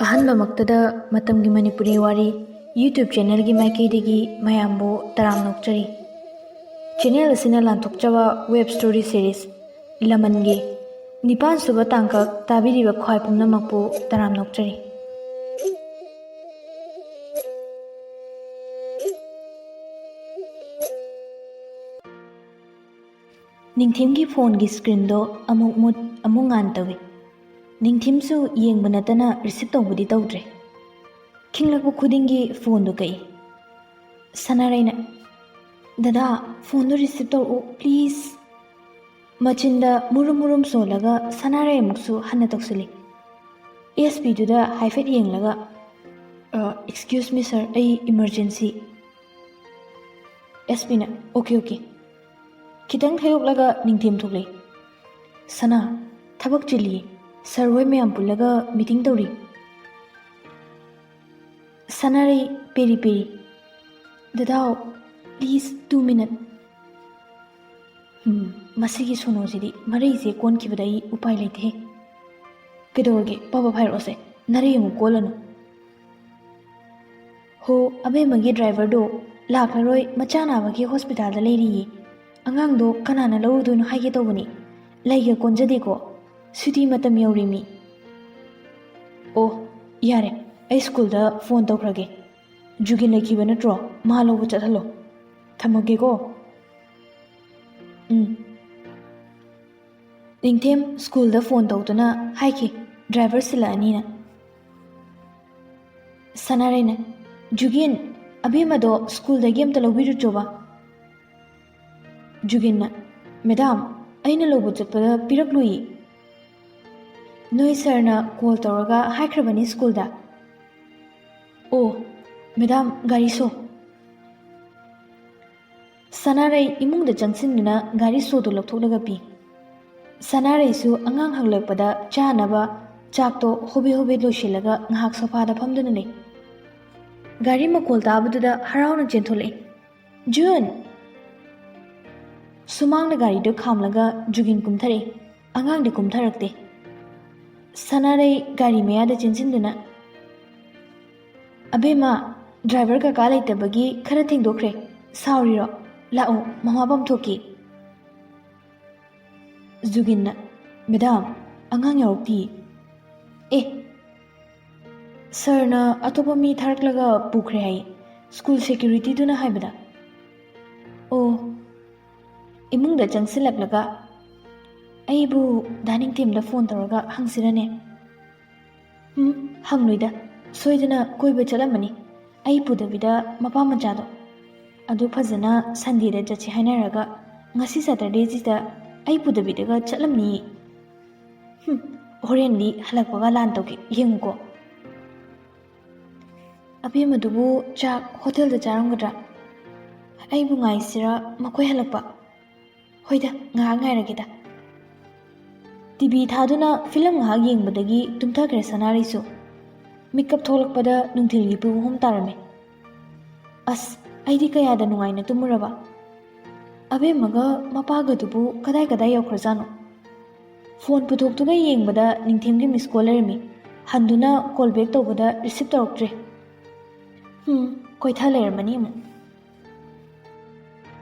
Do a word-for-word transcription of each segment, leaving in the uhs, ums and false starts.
ꯑꯍꯥꯟꯕꯃꯛꯇꯗ ꯃꯇꯝꯒꯤ ꯃꯅꯤꯄꯨꯔꯤ ꯋꯥꯔꯤ YouTube ꯆꯦꯅꯦꯜꯒꯤ ꯃꯥꯏꯀꯩꯗꯒꯤ ꯃꯌꯥꯝꯕꯨ ꯇꯔꯥꯝꯅ ꯑꯣꯛꯆꯔꯤ꯫ ꯆꯦꯅꯦꯜ ꯑꯁꯤꯅ ꯂꯥꯟꯊꯣꯛꯆꯕ web story series ꯂꯃꯟꯒꯤ ꯅꯤꯄꯥꯟ ꯁꯨꯕ ꯇꯥꯡꯀꯛ ꯇꯥꯕꯤꯔꯤꯕ ꯈ꯭ꯋꯥꯏ ꯄꯨꯝꯅꯃꯛꯄꯨ ꯇꯔꯥꯝꯅ ꯑꯣꯛꯆꯔꯤ꯫ ꯅꯤꯡꯊꯤꯝꯒꯤ ꯐꯣꯟꯒꯤ ꯁ꯭ꯀ꯭ꯔꯤꯟꯗꯣ ꯑꯃꯨꯛ ꯃꯨꯠ ꯑꯃꯨꯛ ꯉꯥꯟ ꯇꯧꯏ꯫ ꯅꯤꯡꯊꯤꯝꯁꯨ ꯌꯦꯡꯕ ꯅꯠꯇꯅ ꯔꯤꯁꯤꯞ ꯇꯧꯕꯗꯤ ꯇꯧꯗ꯭ꯔꯦ꯫ ꯈꯤꯡꯂꯛꯄ ꯈꯨꯗꯤꯡꯒꯤ ꯐꯣꯟꯗꯣ ꯀꯛꯏ꯫ ꯁꯅꯥꯔꯩꯅ, "ꯗꯗꯥ, ꯐꯣꯟꯗꯣ ꯔꯤꯁꯤꯞ ꯇꯧꯔꯛꯑꯣ, ꯄ꯭ꯂꯤꯖ꯫" ꯃꯆꯤꯟꯗ ꯃꯨꯔꯨꯝ ꯃꯨꯔꯨꯝ ꯁꯣꯜꯂꯒ ꯁꯅꯥꯔꯩ ꯑꯃꯨꯛꯁꯨ ꯍꯟꯅ ꯇꯧꯁꯤꯜꯂꯤ꯫ ꯑꯦꯁ ꯄꯤꯗꯨꯗ ꯍꯥꯏꯐꯦꯠ ꯌꯦꯡꯂꯒ, "ꯑ, excuse me sir, ꯑꯩ ꯏꯃꯔꯖꯦꯟꯁꯤ꯫" ꯑꯦꯁ ꯄꯤꯅ, "ꯑꯣꯀꯦ, ꯑꯣꯀꯦ꯫" ꯈꯤꯇꯪ ꯊꯩꯗꯣꯛꯂꯒ ꯅꯤꯡꯊꯦꯝ ꯊꯣꯛꯂꯛꯏ꯫ "ꯁꯅꯥ, ꯊꯕꯛ ꯆꯤꯜꯂꯤ꯫ ꯁꯥꯔ ꯍꯣꯏ ꯃꯌꯥꯝ ꯄꯨꯜꯂꯒ ꯃꯤꯇꯤꯡ ꯇꯧꯔꯤ꯫" ꯁꯅꯥꯔꯩ ꯄꯦꯔꯤ ꯄꯦꯔꯤ, "ꯗꯗꯥꯎ, please two minute꯫" ꯎꯝ, ꯃꯁꯤꯒꯤ ꯁꯣꯅꯣꯁꯤꯗꯤ ꯃꯔꯩꯁꯦ ꯀꯣꯟꯈꯤꯕꯗ ꯑꯩ ꯎꯄꯥꯏ ꯂꯩꯇꯦꯍꯦ꯫ "ꯀꯩꯗꯧꯔꯒꯦ? ꯄꯥꯕ ꯍꯥꯏꯔꯛꯑꯣꯁꯦ꯫ ꯅꯔꯩ ꯑꯃꯨꯛ ꯀꯣꯜꯂꯅꯨ꯫" "ꯍꯣ, ꯑꯕꯦꯝꯃꯒꯤ ꯗ꯭ꯔꯥꯏꯚꯔꯗꯣ ꯂꯥꯛꯂꯔꯣꯏ, ꯃꯆꯥ ꯅꯥꯕꯒꯤ ꯍꯣꯁꯄꯤꯇꯥꯜꯗ ꯂꯩꯔꯤꯌꯦ꯫ ꯑꯉꯥꯡꯗꯣ ꯀꯅꯥꯅ ꯂꯧꯔꯨꯗꯣꯏꯅꯣ ꯍꯥꯏꯒꯦ ꯇꯧꯕꯅꯤ꯫ ꯂꯩꯒ ꯀꯣꯟꯖꯗꯦꯀꯣ꯫ ꯁꯨꯇꯤ ꯃꯇꯝ ꯌꯧꯔꯦꯃꯤ꯫" "ꯑꯣ, ꯌꯥꯔꯦ, ꯑꯩ ꯁ꯭ꯀꯨꯜꯗ ꯐꯣꯟ ꯇꯧꯈ꯭ꯔꯒꯦ꯫ ꯖꯨꯒꯤꯟ ꯂꯩꯈꯤꯕ ꯅꯠꯇ꯭ꯔꯣ? ꯃꯥ ꯂꯧꯕ ꯆꯠꯍꯜꯂꯣ꯫ ꯊꯝꯃꯒꯦꯀꯣ꯫" "ꯎꯝ꯫" ꯅꯤꯡꯊꯦꯝ ꯁ꯭ꯀꯨꯜꯗ ꯐꯣꯟ ꯇꯧꯗꯨꯅ ꯍꯥꯏꯈꯤ, ꯗ꯭ꯔꯥꯏꯚꯔ ꯁꯤꯜꯂꯛꯑꯅꯤꯅ꯫ ꯁꯅꯥꯔꯩꯅ, "ꯖꯨꯒꯤꯟ, ꯑꯕꯦꯝꯃꯗꯣ ꯁ꯭ꯀꯨꯜꯗꯒꯤ ꯑꯝꯇ ꯂꯧꯕꯤꯔꯨꯆꯣꯕ꯫" ꯖꯨꯒꯤꯟꯅ, "ꯃꯦꯗꯥꯝ, ꯑꯩꯅ ꯂꯧꯕ ꯆꯠꯄꯗ ꯄꯤꯔꯛꯂꯨꯏ꯫ ꯅꯣꯏ ꯁꯥꯔꯅ ꯀꯣꯜ ꯇꯧꯔꯒ ꯍꯥꯏꯈ꯭ꯔꯕꯅꯤ ꯁ꯭ꯀꯨꯜꯗ꯫" "ꯑꯣ, ꯃꯦꯗꯥꯝ, ꯒꯥꯔꯤ ꯁꯣ꯫" ꯁꯅꯥꯔꯩ ꯏꯃꯨꯡꯗ ꯆꯪꯁꯤꯟꯗꯨꯅ ꯒꯥꯔꯤ ꯁꯣꯗꯨ ꯂꯧꯊꯣꯛꯂꯒ ꯄꯤ꯫ ꯁꯅꯥꯔꯩꯁꯨ ꯑꯉꯥꯡ ꯍꯜꯂꯛꯄꯗ ꯆꯥꯅꯕ ꯆꯥꯛꯇꯣ ꯍꯣꯕꯦ ꯍꯣꯕꯦ ꯂꯣꯏꯁꯤꯜꯂꯒ ꯉꯥꯏꯍꯥꯛ ꯁꯣꯐꯥꯗ ꯐꯝꯗꯨꯅ ꯂꯩ꯫ ꯒꯥꯔꯤ ꯃꯈꯣꯜ ꯇꯥꯕꯗꯨꯗ ꯍꯔꯥꯎꯅ ꯆꯦꯟꯊꯣꯛꯂꯛꯏ꯫ "ꯖꯨꯟ!" ꯁꯨꯃꯥꯡꯗ ꯒꯥꯔꯤꯗꯨ ꯈꯥꯝꯂꯒ ꯖꯨꯒꯤꯟ ꯀꯨꯝꯊꯔꯛꯏ꯫ ꯑꯉꯥꯡꯗꯤ ꯀꯨꯝꯊꯔꯛꯇꯦ꯫ ꯁꯅꯥꯔꯩ ꯒꯥꯔꯤ ꯃꯌꯥꯗ ꯆꯦꯟꯁꯤꯟꯗꯨꯅ, ꯑꯕꯦꯝꯃ, ꯗ꯭ꯔꯥꯏꯚꯔ ꯀꯀꯥ ꯂꯩꯇꯕꯒꯤ ꯈꯔ ꯊꯦꯡꯗꯣꯛꯈ꯭ꯔꯦ꯫ ꯁꯥꯎꯔꯤꯔꯣ? ꯂꯥꯛꯑꯣ, ꯃꯃꯥ ꯄꯝꯊꯣꯛꯀꯦ꯫ ꯖꯨꯒꯤꯟꯅ, "ꯃꯦꯗꯥꯝ, ꯑꯉꯥꯡ ꯌꯥꯎꯔꯛꯇꯤꯌꯦ꯫" "ꯑꯦ, ꯁꯥꯔꯅ ꯑꯇꯣꯞꯄ ꯃꯤ ꯊꯥꯔꯛꯂꯒ ꯄꯨꯈ꯭ꯔꯦ ꯍꯥꯏ, ꯁ꯭ꯀꯨꯜ ꯁꯦꯀ꯭ꯌꯨꯔꯤꯇꯤꯗꯨꯅ ꯍꯥꯏꯕꯗ꯫" ꯑꯣ꯫ ꯏꯃꯨꯡꯗ ꯆꯪꯁꯤꯜꯂꯛꯂꯒ, "ꯑꯩꯕꯨ ꯗꯥ ꯅꯤꯡꯊꯦꯝꯗ ꯐꯣꯟ ꯇꯧꯔꯒ ꯍꯪꯁꯤꯔꯅꯦ?" "ꯎꯝ, ꯍꯪꯂꯣꯏꯗ, ꯁꯣꯏꯗꯅ ꯀꯣꯏꯕ ꯆꯠꯂꯝꯃꯅꯤ, ꯑꯩ ꯄꯨꯗꯕꯤꯗ ꯃꯄꯥ ꯃꯆꯥꯗꯣ꯫ ꯑꯗꯨ ꯐꯖꯅ ꯁꯟꯗꯦꯗ ꯆꯠꯁꯤ ꯍꯥꯏꯅꯔꯒ ꯉꯁꯤ ꯁꯇꯔꯗꯦꯁꯤꯗ ꯑꯩ ꯄꯨꯗꯕꯤꯗꯒ ꯆꯠꯂꯝꯅꯤꯌꯦ꯫ ꯍꯨꯝ, ꯍꯣꯔꯦꯟꯗꯤ ꯍꯜꯂꯛꯄꯒ ꯂꯥꯟ ꯇꯧꯒꯦ, ꯌꯦꯡꯉꯨꯀꯣ꯫" "ꯑꯕꯦꯝꯃꯗꯨꯕꯨ ꯆꯥꯛ ꯍꯣꯇꯦꯜꯗ ꯆꯥꯔꯝꯒꯗ꯭ꯔꯥ? ꯑꯩꯕꯨ ꯉꯥꯏꯁꯤꯔꯥ, ꯃꯈꯣꯏ ꯍꯜꯂꯛꯄ?" "ꯍꯣꯏꯗ, ꯉꯥꯏꯍꯥꯛ ꯉꯥꯏꯔꯒꯦꯗ꯫" ꯇꯤꯚꯤ ꯊꯥꯗꯨꯅ ꯐꯤꯂꯝ ꯉꯥꯏꯍꯥꯛ ꯌꯦꯡꯕꯗꯒꯤ ꯇꯨꯝꯊꯈ꯭ꯔꯦ ꯁꯅꯥꯔꯩꯁꯨ꯫ ꯃꯤꯀꯞ ꯊꯣꯛꯂꯛꯄꯗ ꯅꯨꯡꯊꯤꯜꯒꯤ ꯄꯨꯡ ꯑꯍꯨꯝ ꯇꯥꯔꯝꯃꯦ꯫ ꯑꯁ, ꯑꯩꯗꯤ ꯀꯌꯥꯗ ꯅꯨꯡꯉꯥꯏꯅ ꯇꯨꯝꯃꯨꯔꯕ꯫ ꯑꯕꯦꯝꯃꯒ ꯃꯄꯥꯒꯗꯨꯕꯨ ꯀꯗꯥꯏ ꯀꯗꯥꯏ ꯌꯧꯈ꯭ꯔꯖꯥꯠꯅꯣ? ꯐꯣꯟ ꯄꯨꯊꯣꯛꯇꯨꯅ ꯌꯦꯡꯕꯗ ꯅꯤꯡꯊꯦꯝꯒꯤ ꯃꯤꯁ ꯀꯣꯜ ꯂꯩꯔꯝꯃꯤ꯫ ꯍꯟꯗꯨꯅ ꯀꯣꯜ ꯕꯦꯛ ꯇꯧꯕꯗ ꯔꯤꯁꯤꯞ ꯇꯧꯔꯛꯇ꯭ꯔꯦ꯫ ꯍꯨꯝ, ꯀꯣꯏꯊ ꯂꯩꯔꯝꯃꯅꯤ ꯑꯃꯨꯛ꯫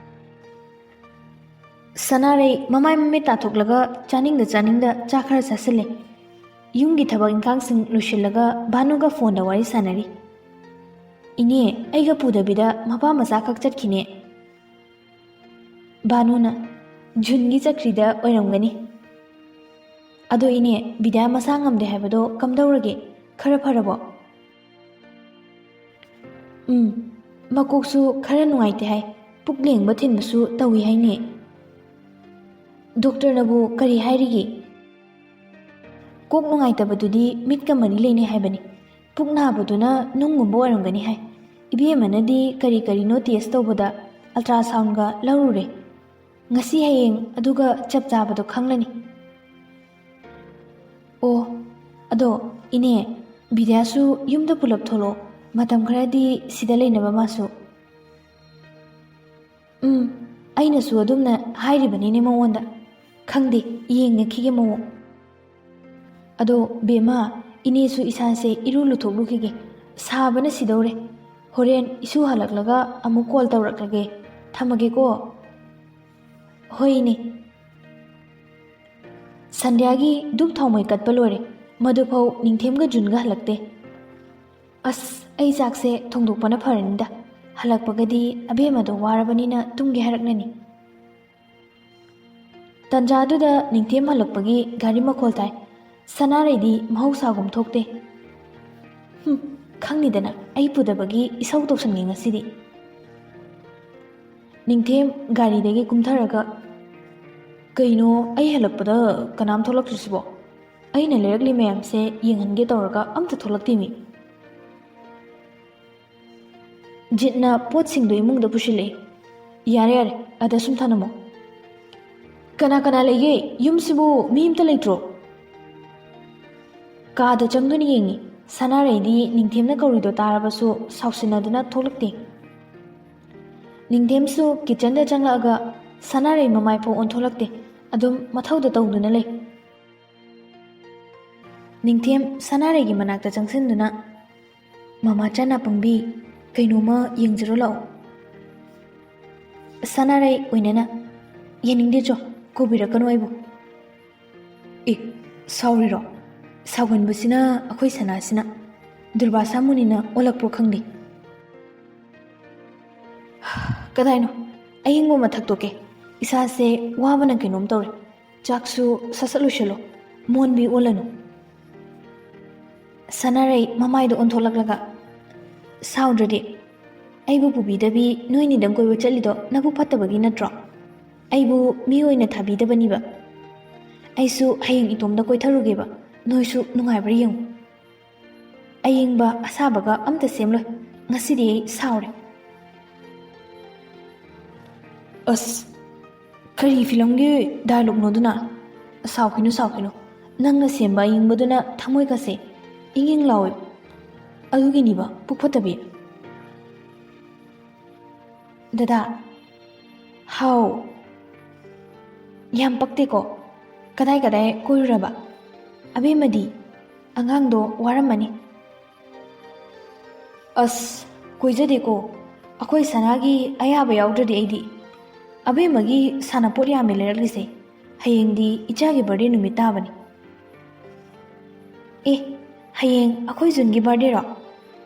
ꯁꯅꯥꯔꯩ ꯃꯃꯥꯏ ꯃꯃꯤꯠ ꯇꯥꯊꯣꯛꯂꯒ ꯆꯥꯅꯤꯡꯗ ꯆꯥꯅꯤꯡꯗ ꯆꯥꯛ ꯈꯔ ꯆꯥꯁꯤꯜꯂꯦ꯫ ꯌꯨꯝꯒꯤ ꯊꯕꯛ ꯏꯪꯈꯥꯡꯁꯤꯡ ꯂꯣꯏꯁꯤꯜꯂꯒ ꯚꯥꯅꯨꯒ ꯐꯣꯟꯗ ꯋꯥꯔꯤ ꯁꯥꯟꯅꯔꯤ꯫ "ꯏꯅꯦ, ꯑꯩꯒ ꯄꯨꯗꯕꯤꯗ ꯃꯄꯥ ꯃꯆꯥꯈꯛ ꯆꯠꯈꯤꯅꯦ꯫" ꯚꯥꯅꯨꯅ, "ꯖꯨꯟꯒꯤ ꯆꯀ꯭ꯔꯤꯗ ꯑꯣꯏꯔꯝꯒꯅꯤ꯫ ꯑꯗꯣ ꯏꯅꯦ, ꯕꯤꯗ꯭ꯌꯥ ꯃꯁꯥ ꯉꯝꯗꯦ ꯍꯥꯏꯕꯗꯣ ꯀꯝꯗꯧꯔꯒꯦ? ꯈꯔ ꯐꯔꯕꯣ?" "ꯎꯝ, ꯃꯀꯣꯛꯁꯨ ꯈꯔ ꯅꯨꯡꯉꯥꯏꯇꯦ ꯍꯥꯏ꯫ ꯄꯨꯛ ꯂꯦꯡꯕ ꯊꯤꯟꯕꯁꯨ ꯇꯧꯏ ꯍꯥꯏꯅꯦ꯫" "ꯗꯣꯛꯇꯔꯅꯕꯨ ꯀꯔꯤ ꯍꯥꯏꯔꯤꯒꯦ?" "ꯀꯣꯛ ꯅꯨꯡꯉꯥꯏꯇꯕꯗꯨꯗꯤ ꯃꯤꯠꯀ ꯃꯔꯤ ꯂꯩꯅꯩ ꯍꯥꯏꯕꯅꯤ꯫ ꯄꯨꯛ ꯅꯥꯕꯗꯨꯅ ꯅꯨꯡꯒꯨꯝꯕ ꯑꯣꯏꯔꯝꯒꯅꯤ ꯍꯥꯏ꯫ ꯏꯕꯦꯝꯃꯅꯗꯤ ꯀꯔꯤ ꯀꯔꯤꯅꯣ ꯇꯦꯁ ꯇꯧꯕꯗ ꯑꯜꯇ꯭ꯔꯥꯁꯥꯎꯟꯒ ꯂꯧꯔꯨꯔꯦ꯫ ꯉꯁꯤ ꯍꯌꯦꯡ ꯑꯗꯨꯒ ꯆꯞ ꯆꯥꯕꯗꯣ ꯈꯪꯂꯅꯤ꯫" "ꯑꯣ, ꯑꯗꯣ ꯏꯅꯦ, ꯕꯤꯗ꯭ꯌꯥꯁꯨ ꯌꯨꯝꯗ ꯄꯨꯂꯞ ꯊꯣꯛꯂꯛꯑꯣ꯫ ꯃꯇꯝ ꯈꯔꯗꯤ ꯁꯤꯗ ꯂꯩꯅꯕ ꯃꯥꯁꯨ꯫" "ꯎꯝ, ꯑꯩꯅꯁꯨ ꯑꯗꯨꯝꯅ ꯍꯥꯏꯔꯤꯕꯅꯤꯅꯦ ꯃꯉꯣꯟꯗ꯫ ꯈꯪꯗꯦ, ꯌꯦꯡꯉꯛꯈꯤꯒꯦ ꯃꯑꯣꯡ꯫ ꯑꯗꯣ ꯕꯦꯝꯃ, ꯏꯅꯦꯁꯨ ꯏꯁꯥꯁꯦ ꯏꯔꯨ ꯂꯨꯊꯣꯛꯂꯨꯈꯤꯒꯦ꯫ ꯁꯥꯕꯅ ꯁꯤꯗꯧꯔꯦ꯫ ꯍꯣꯔꯦꯟ ꯏꯁꯨ ꯍꯜꯂꯛꯂꯒ ꯑꯃꯨꯛ ꯀꯣꯜ ꯇꯧꯔꯛꯂꯒꯦ꯫ ꯊꯝꯃꯒꯦꯀꯣ꯫ ꯍꯣꯏꯅꯦ꯫ ꯁꯟꯙ꯭ꯌꯥꯒꯤ ꯙꯨꯞ ꯊꯥꯎꯃꯩ ꯀꯠꯄ ꯂꯣꯏꯔꯦ꯫ ꯃꯗꯨꯐꯥꯎ ꯅꯤꯡꯊꯦꯝꯒ ꯖꯨꯟꯒ ꯍꯜꯂꯛꯇꯦ꯫ ꯑꯁ, ꯑꯩ ꯆꯥꯛꯁꯦ ꯊꯣꯡꯗꯣꯛꯄꯅ ꯐꯔꯅꯤꯗ꯫ ꯍꯜꯂꯛꯄꯒꯗꯤ ꯑꯕꯦꯝꯃꯗꯣ ꯋꯥꯔꯕꯅꯤꯅ ꯇꯨꯝꯒꯦ ꯍꯥꯏꯔꯛꯅꯅꯤ꯫ ꯇꯟꯖꯥꯗꯨꯗ ꯅꯤꯡꯊꯦꯝ ꯍꯜꯂꯛꯄꯒꯤ ꯒꯥꯔꯤ ꯃꯈꯣꯜ ꯇꯥꯏ꯫ ꯁꯅꯥꯔꯩꯗꯤ ꯃꯍꯧꯁꯥꯒꯨꯝ ꯊꯣꯛꯇꯦ꯫ ꯍꯨꯝ, ꯈꯪꯅꯤꯗꯅ, ꯑꯩ ꯄꯨꯗꯕꯒꯤ ꯏꯁꯧ ꯇꯧꯁꯟꯒꯦ ꯉꯁꯤꯗꯤ꯫ ꯅꯤꯡꯊꯦꯝ ꯒꯥꯔꯤꯗꯒꯤ ꯀꯨꯝꯊꯔꯒ, "ꯀꯩꯅꯣ, ꯑꯩ ꯍꯜꯂꯛꯄꯗ ꯀꯅꯥꯝ ꯊꯣꯛꯂꯛꯇ꯭ꯔꯤꯁꯤꯕꯣ? ꯑꯩꯅ ꯂꯩꯔꯛꯂꯤ ꯃꯌꯥꯝꯁꯦ ꯌꯦꯡꯍꯟꯒꯦ ꯇꯧꯔꯒ ꯑꯝꯇ ꯊꯣꯛꯂꯛꯇꯦꯃꯤ꯫" ꯖꯤꯠꯅ ꯄꯣꯠꯁꯤꯡꯗꯨ ꯏꯃꯨꯡꯗ ꯄꯨꯁꯤꯜꯂꯛꯏ꯫ "ꯌꯥꯔꯦ, ꯌꯥꯔꯦ, ꯑꯗ ꯁꯨꯝ ꯊꯅꯝꯃꯣ꯫" "ꯀꯅꯥ ꯀꯅꯥ ꯂꯩꯒꯦ? ꯌꯨꯝꯁꯤꯕꯨ ꯃꯤ ꯑꯝꯇ ꯂꯩꯇ꯭ꯔꯣ?" ꯀꯥꯗ ꯆꯪꯗꯨꯅ ꯌꯦꯡꯉꯤ꯫ ꯁꯅꯥꯔꯩꯗꯤ ꯅꯤꯡꯊꯦꯝꯅ ꯀꯧꯔꯤꯗꯣ ꯇꯥꯔꯕꯁꯨ ꯁꯥꯎꯁꯤꯟꯅꯗꯨꯅ ꯊꯣꯛꯂꯛꯇꯦ꯫ ꯅꯤꯡꯊꯦꯝꯁꯨ ꯀꯤꯠꯆꯟꯗ ꯆꯪꯂꯛꯑꯒ ꯁꯅꯥꯔꯩ ꯃꯃꯥꯏꯐꯥꯎ ꯑꯣꯟꯊꯣꯛꯂꯛꯇꯦ꯫ ꯑꯗꯨꯝ ꯃꯊꯧꯗ ꯇꯧꯗꯨꯅ ꯂꯩ꯫ ꯅꯤꯡꯊꯦꯝ ꯁꯅꯥꯔꯩꯒꯤ ꯃꯅꯥꯛꯇ ꯆꯪꯁꯤꯟꯗꯨꯅ, "ꯃꯃꯥ ꯆꯅꯥ ꯄꯪꯕꯤ, ꯀꯩꯅꯣꯝꯃ ꯌꯦꯡꯖꯔꯨ ꯂꯥꯛꯑꯣ꯫" ꯁꯅꯥꯔꯩ ꯑꯣꯏꯅꯅ, "ꯌꯦꯡꯅꯤꯡꯗꯦ ꯆꯣ, ꯀꯧꯕꯤꯔꯛꯀꯅꯨ ꯑꯩꯕꯨ꯫" "ꯑꯦ, ꯁꯥꯎꯔꯤꯔꯣ? ꯁꯥꯎꯒꯟꯕꯁꯤꯅ ꯑꯩꯈꯣꯏ ꯁꯅꯥꯁꯤꯅ꯫ ꯗꯨꯔꯕꯥꯁꯥ ꯃꯨꯅꯤꯅ ꯑꯣꯜꯂꯛꯄ꯭ꯔꯣ ꯈꯪꯗꯦ꯫" "ꯀꯗꯥꯏꯅꯣ? ꯑꯌꯤꯡꯕ ꯑꯃ ꯊꯛꯇꯣꯛꯀꯦ꯫ ꯏꯁꯥꯁꯦ ꯋꯥꯕꯅ ꯀꯩꯅꯣꯝ ꯇꯧꯔꯦ꯫ ꯆꯥꯛꯁꯨ ꯁꯠ ꯁꯠ ꯂꯣꯏꯁꯜꯂꯣ꯫ ꯃꯣꯟꯕꯤ ꯑꯣꯜꯂꯅꯨ꯫" ꯁꯅꯥꯔꯩ ꯃꯃꯥꯏꯗ ꯑꯣꯟꯊꯣꯛꯂꯛꯂꯒ, "ꯁꯥꯎꯗ꯭ꯔꯗꯤ꯫ ꯑꯩꯕꯨ ꯄꯨꯕꯤꯗꯕꯤ ꯅꯣꯏꯅꯤꯗꯪ ꯀꯣꯏꯕ ꯆꯠꯂꯤꯗꯣ ꯅꯕꯨꯛ ꯐꯠꯇꯕꯒꯤ ꯅꯠꯇ꯭ꯔꯣ? ꯑꯩꯕꯨ ꯃꯤ ꯑꯣꯏꯅ ꯊꯥꯕꯤꯗꯕꯅꯤꯕ꯫ ꯑꯩꯁꯨ ꯍꯌꯦꯡ ꯏꯇꯣꯝꯗ ꯀꯣꯏꯊꯔꯨꯒꯦꯕ꯫ ꯅꯣꯏꯁꯨ ꯅꯨꯡꯉꯥꯏꯕ꯭ꯔꯥ ꯌꯦꯡꯉꯨ꯫" ꯑꯌꯤꯡꯕ ꯑꯁꯥꯕꯒ ꯑꯝꯇ ꯁꯦꯝꯂꯣꯏ꯫ ꯉꯁꯤꯗꯤ ꯑꯩ ꯁꯥꯎꯔꯦ꯫ "ꯑꯁ, ꯀꯔꯤ ꯐꯤꯂꯝꯒꯤ ꯗꯥꯏꯂꯣꯛꯅꯣꯗꯨꯅ?" "ꯁꯥꯎꯈꯤꯅꯨ, ꯁꯥꯎꯈꯤꯅꯨ꯫ ꯅꯪꯅ ꯁꯦꯝꯕ ꯑꯌꯤꯡꯕꯗꯨꯅ ꯊꯃꯣꯏꯒꯁꯦ ꯏꯪ ꯏꯪ ꯂꯥꯎꯏ꯫ ꯑꯗꯨꯒꯤꯅꯤꯕ, ꯄꯨꯛ ꯐꯠꯇꯕꯤ꯫" "ꯗꯗꯥ, ꯍꯥꯎ꯫ ꯌꯥꯝ ꯄꯛꯇꯦꯀꯣ꯫ ꯀꯗꯥꯏ ꯀꯗꯥꯏ ꯀꯣꯏꯔꯨꯔꯕ? ꯑꯕꯦꯝꯃꯗꯤ? ꯑꯉꯥꯡꯗꯣ ꯋꯥꯔꯝꯃꯅꯤ꯫" ꯑꯁ, ꯀꯣꯏꯖꯗꯦꯀꯣ꯫ ꯑꯩꯈꯣꯏ ꯁꯅꯥꯒꯤ ꯑꯌꯥꯕ ꯌꯥꯎꯗ꯭ꯔꯗꯤ ꯑꯩꯗꯤ꯫ ꯑꯕꯦꯝꯃꯒꯤ ꯁꯥꯟꯅꯄꯣꯠ ꯌꯥꯝꯃꯦ ꯂꯩꯔꯛꯂꯤꯁꯦ꯫ ꯍꯌꯦꯡꯗꯤ ꯏꯆꯥꯒꯤ ꯕꯥꯔꯗꯦ ꯅꯨꯃꯤꯠ ꯇꯥꯕꯅꯤ꯫ ꯑꯦ, ꯍꯌꯦꯡ ꯑꯩꯈꯣꯏ ꯖꯨꯟꯒꯤ ꯕꯥꯔꯗꯦꯔꯣ?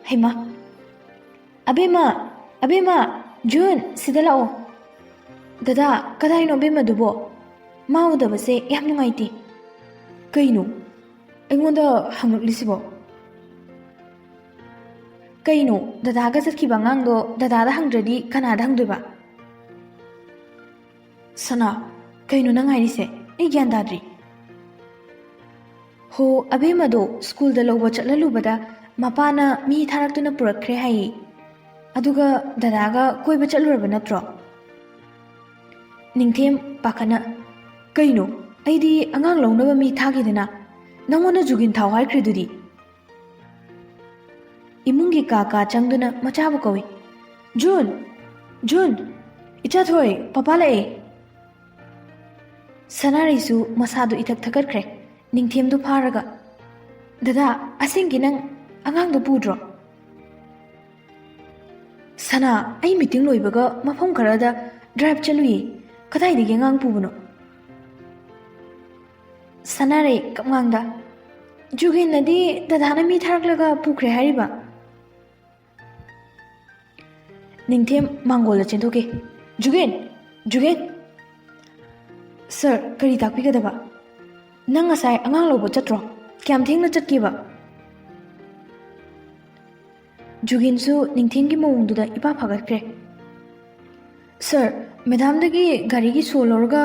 ꯍꯩꯃꯥ꯫ ꯑꯕꯦꯝꯃ, ꯑꯕꯦꯝꯃ, ꯖꯨꯟ, ꯁꯤꯗ ꯂꯥꯛꯑꯣ꯫ ꯗꯗꯥ, ꯀꯗꯥꯏꯅꯣ ꯑꯕꯦꯝꯃꯗꯨꯕꯣ? ꯃꯥ ꯎꯗꯕꯁꯦ ꯌꯥꯝ ꯅꯨꯡꯉꯥꯏꯇꯦ꯫ ꯀꯩꯅꯣ? ꯑꯩꯉꯣꯟꯗ ꯍꯪꯂꯛꯂꯤꯁꯤꯕꯣ? ꯀꯩꯅꯣ, ꯗꯗꯥꯒ ꯆꯠꯈꯤꯕ ꯑꯉꯥꯡꯗꯣ ꯗꯗꯥꯗ ꯍꯪꯗ꯭ꯔꯗꯤ ꯀꯅꯥꯗ ꯍꯪꯗꯣꯏꯕ? ꯁꯅꯥ, ꯀꯩꯅꯣ ꯅꯪ ꯍꯥꯏꯔꯤꯁꯦ? ꯑꯩ ꯒ꯭ꯌꯥꯟ ꯇꯥꯗ꯭ꯔꯤ꯫ ꯍꯣ, ꯑꯕꯦꯝꯃꯗꯣ ꯁ꯭ꯀꯨꯜꯗ ꯂꯧꯕ ꯆꯠꯍꯜꯂꯨꯕꯗ ꯃꯄꯥꯅ ꯃꯤ ꯊꯥꯔꯛꯇꯨꯅ ꯄꯨꯔꯛꯈ꯭ꯔꯦ ꯍꯥꯏꯌꯦ꯫ ꯑꯗꯨꯒ ꯗꯗꯥꯒ ꯀꯣꯏꯕ ꯆꯠꯂꯨꯔꯕ ꯅꯠꯇ꯭ꯔꯣ? ꯅꯤꯡꯊꯦꯝ ꯄꯥꯈꯠꯅ, "ꯀꯩꯅꯣ? ꯑꯩꯗꯤ ꯑꯉꯥꯡ ꯂꯧꯅꯕ ꯃꯤ ꯊꯥꯈꯤꯗꯅ꯫ ꯅꯪꯉꯣꯟꯗ ꯖꯨꯒꯤꯟ ꯊꯥꯎ ꯍꯥꯏꯈ꯭ꯔꯤꯗꯨꯗꯤ?" ꯏꯃꯨꯡꯒꯤ ꯀꯥ ꯀꯥ ꯆꯪꯗꯨꯅ ꯃꯆꯥꯕꯨ ꯀꯧꯏ꯫ "ꯖꯨꯟ! ꯖꯨꯟ! ꯏꯆꯥꯊꯣꯏ, ꯄꯄꯥ ꯂꯥꯛꯑꯦ!" ꯁꯅꯥꯔꯩꯁꯨ ꯃꯁꯥꯗꯨ ꯏꯊꯛ ꯊꯀꯠꯈ꯭ꯔꯦ꯫ ꯅꯤꯡꯊꯦꯝꯗꯨ ꯐꯥꯔꯒ, "ꯗꯗꯥ, ꯑꯁꯦꯡꯒꯤ ꯅꯪ ꯑꯉꯥꯡꯗꯨ ꯄꯨꯗ꯭ꯔꯣ?" "ꯁꯅꯥ, ꯑꯩ ꯃꯤꯇꯤꯡ ꯂꯣꯏꯕꯒ ꯃꯐꯝ ꯈꯔꯗ ꯗ꯭ꯔꯥꯏꯚ ꯆꯠꯂꯨꯏ꯫ ꯀꯗꯥꯏꯗꯒꯤ ꯑꯉꯥꯡ ꯄꯨꯕꯅꯣ?" ꯁꯅꯥꯔꯩ ꯀꯞꯉꯥꯡꯗ, "ꯖꯨꯒꯤꯟꯅꯗꯤ ꯗꯗꯥꯅ ꯃꯤ ꯊꯥꯔꯛꯂꯒ ꯄꯨꯈ꯭ꯔꯦ ꯍꯥꯏꯔꯤꯕ?" ꯅꯤꯡꯊꯦꯝ ꯃꯥꯡꯒꯣꯜꯗ ꯆꯦꯟꯊꯣꯛꯈꯤ꯫ "ꯖꯨꯒꯤꯟ! ꯖꯨꯒꯤꯟ!" "ꯁꯥꯔ, ꯀꯔꯤ ꯇꯥꯛꯄꯤꯒꯗꯕ?" "ꯅꯪ ꯉꯁꯥꯏ ꯑꯉꯥꯡ ꯂꯧꯕ ꯆꯠꯇ꯭ꯔꯣ? ꯀꯌꯥꯝ ꯊꯦꯡꯅ ꯆꯠꯀꯦꯕ?" ꯖꯨꯒꯤꯟꯁꯨ ꯅꯤꯡꯊꯦꯝꯒꯤ ꯃꯑꯣꯡꯗꯨꯗ ꯏꯄꯥ ꯐꯒꯠꯈ꯭ꯔꯦ꯫ "ꯁꯥꯔ, ꯃꯦꯗꯥꯝꯗꯒꯤ ꯒꯥꯔꯤꯒꯤ ꯁꯣ ꯂꯧꯔꯒ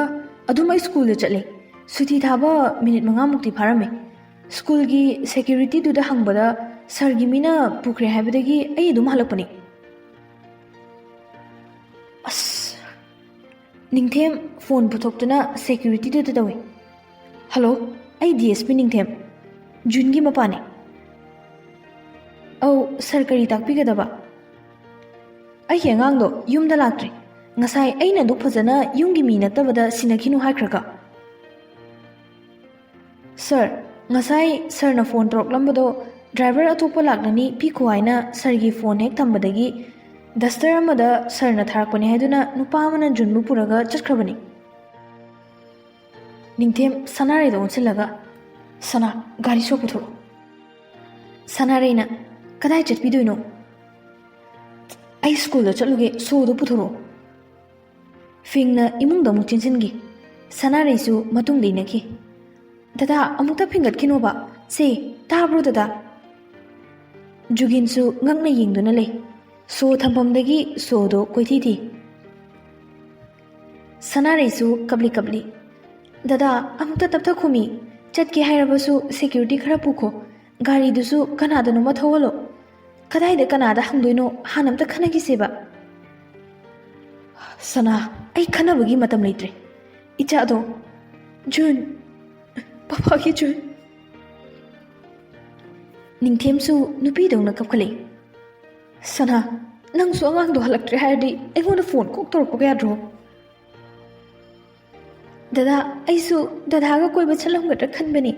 ꯑꯗꯨꯝ ꯑꯩ ꯁ꯭ꯀꯨꯜꯗ ꯆꯠꯂꯦ꯫ ꯁꯨꯇꯤ ꯊꯥꯕ ꯃꯤꯅꯤꯠ ꯃꯉꯥꯃꯨꯛꯇꯤ ꯐꯥꯔꯝꯃꯦ꯫ ꯁ꯭ꯀꯨꯜꯒꯤ ꯁꯦꯀ꯭ꯌꯨꯔꯤꯇꯤꯗꯨꯗ ꯍꯪꯕꯗ ꯁꯥꯔꯒꯤ ꯃꯤꯅ ꯄꯨꯈ꯭ꯔꯦ ꯍꯥꯏꯕꯗꯒꯤ ꯑꯩ ꯑꯗꯨꯝ ꯍꯜꯂꯛꯄꯅꯦ꯫" ꯑꯁ! ꯅꯤꯡꯊꯦꯝ ꯐꯣꯟ ꯄꯨꯊꯣꯛꯇꯨꯅ ꯁꯦꯀ꯭ꯌꯨꯔꯤꯇꯤꯗꯨꯗ ꯇꯧꯏ꯫ "ꯍꯜꯂꯣ, ꯑꯩ ꯗꯤ ꯑꯦꯁ ꯄꯤ ꯅꯤꯡꯊꯦꯝ, ꯖꯨꯟꯒꯤ ꯃꯄꯥꯅꯦ꯫" "ꯑꯧ, ꯁꯥꯔ, ꯀꯔꯤ ꯇꯥꯛꯄꯤꯒꯗꯕ?" "ꯑꯩꯒꯤ ꯑꯉꯥꯡꯗꯣ ꯌꯨꯝꯗ ꯂꯥꯛꯇ꯭ꯔꯤ꯫ ꯉꯁꯥꯏ ꯑꯩꯅ ꯑꯗꯨꯛ ꯐꯖꯅ ꯌꯨꯝꯒꯤ ꯃꯤ ꯅꯠꯇꯕꯗ ꯁꯤꯟꯅꯈꯤꯅꯨ ꯍꯥꯏꯈ꯭ꯔꯒ꯫" "ꯁꯥꯔ, ꯉꯁꯥꯏ ꯁꯥꯔꯅ ꯐꯣꯟ ꯇꯧꯔꯛꯂꯝꯕꯗꯣ ꯗ꯭ꯔꯥꯏꯚꯔ ꯑꯇꯣꯞꯄ ꯂꯥꯛꯂꯅꯤ, ꯄꯤꯈꯣ ꯍꯥꯏꯅ ꯁꯥꯔꯒꯤ ꯐꯣꯟ ꯍꯦꯛ ꯊꯝꯕꯗꯒꯤ ꯗꯁꯇꯔ ꯑꯃꯗ ꯁꯥꯔꯅ ꯊꯥꯔꯛꯄꯅꯤ ꯍꯥꯏꯗꯨꯅ ꯅꯨꯄꯥ ꯑꯃꯅ ꯖꯨꯟꯕꯨ ꯄꯨꯔꯒ ꯆꯠꯈ꯭ꯔꯕꯅꯤ꯫ ꯅꯤꯡꯊꯦꯝ ꯁꯅꯥꯔꯩꯗ ꯑꯣꯟꯁꯤꯜꯂꯒ, "ꯁꯅꯥ, ꯒꯥꯔꯤ ꯁꯣ ꯄꯨꯊꯣꯔꯛꯑꯣ꯫" ꯁꯅꯥꯔꯩꯅ, "ꯀꯗꯥꯏ ꯆꯠꯄꯤꯗꯣꯏꯅꯣ?" "ꯑꯩ ꯁ꯭ꯀꯨꯜꯗ ꯆꯠꯂꯨꯒꯦ, ꯁꯣꯗꯣ ꯄꯨꯊꯣꯔꯛꯑꯣ꯫" ꯐꯤꯡꯅ ꯏꯃꯨꯡꯗ ꯑꯃꯨꯛ ꯆꯦꯟꯁꯤꯟꯈꯤ꯫ ꯁꯅꯥꯔꯩꯁꯨ ꯃꯇꯨꯡꯗ ꯏꯟꯅꯈꯤ꯫ "ꯗꯗꯥ, ꯑꯃꯨꯛꯇ ꯐꯤꯡꯒꯠꯈꯤꯅꯣꯕ꯫ ꯁꯦ, ꯇꯥꯕ꯭ꯔꯣ ꯗꯗꯥ?" ꯖꯨꯒꯤꯟꯁꯨ ꯉꯛꯅ ꯌꯦꯡꯗꯨꯅ ꯂꯩ꯫ ꯁꯣ ꯊꯝꯐꯝꯗꯒꯤ ꯁꯣꯗꯣ ꯀꯣꯏꯊꯤ ꯊꯤ꯫ ꯁꯅꯥꯔꯩꯁꯨ ꯀꯞꯂꯤ ꯀꯞꯂꯤ, "ꯗꯗꯥ, ꯑꯃꯨꯛꯇ ꯇꯞꯊꯈꯣꯃꯤ꯫ ꯆꯠꯀꯦ ꯍꯥꯏꯔꯕꯁꯨ ꯁꯦꯀ꯭ꯌꯨꯔꯤꯇꯤ ꯈꯔ ꯄꯨꯈꯣ꯫ ꯒꯥꯔꯤꯗꯨꯁꯨ ꯀꯅꯥꯗꯅꯣꯃ ꯊꯧꯍꯜꯂꯣ꯫ ꯀꯗꯥꯏꯗ ꯀꯅꯥꯗ ꯍꯪꯗꯣꯏꯅꯣ ꯍꯥꯟꯅ ꯑꯝꯇ ꯈꯟꯅꯈꯤꯁꯦꯕ꯫" "ꯁꯅꯥ, ꯑꯩ ꯈꯟꯅꯕꯒꯤ ꯃꯇꯝ ꯂꯩꯇ꯭ꯔꯦ꯫ ꯏꯆꯥꯗꯣ, ꯖꯨꯟ, ꯄꯄꯥꯒꯤ ꯖꯨꯟ꯫" ꯅꯤꯡꯊꯦꯝꯁꯨ ꯅꯨꯄꯤꯗꯧꯅ ꯀꯞꯈꯠꯂꯛꯏ꯫ "ꯁꯅꯥ, ꯅꯪꯁꯨ ꯑꯉꯥꯡꯗꯣ ꯍꯜꯂꯛꯇ꯭ꯔꯦ ꯍꯥꯏꯔꯗꯤ ꯑꯩꯉꯣꯟꯗ ꯐꯣꯟ ꯀꯣꯛ ꯇꯧꯔꯛꯄꯒ ꯌꯥꯗ꯭ꯔꯣ?" "ꯗꯗꯥ, ꯑꯩꯁꯨ ꯗꯗꯥꯒ ꯀꯣꯏꯕ ꯆꯠꯂꯝꯒꯗ꯭ꯔꯥ ꯈꯟꯕꯅꯤ꯫"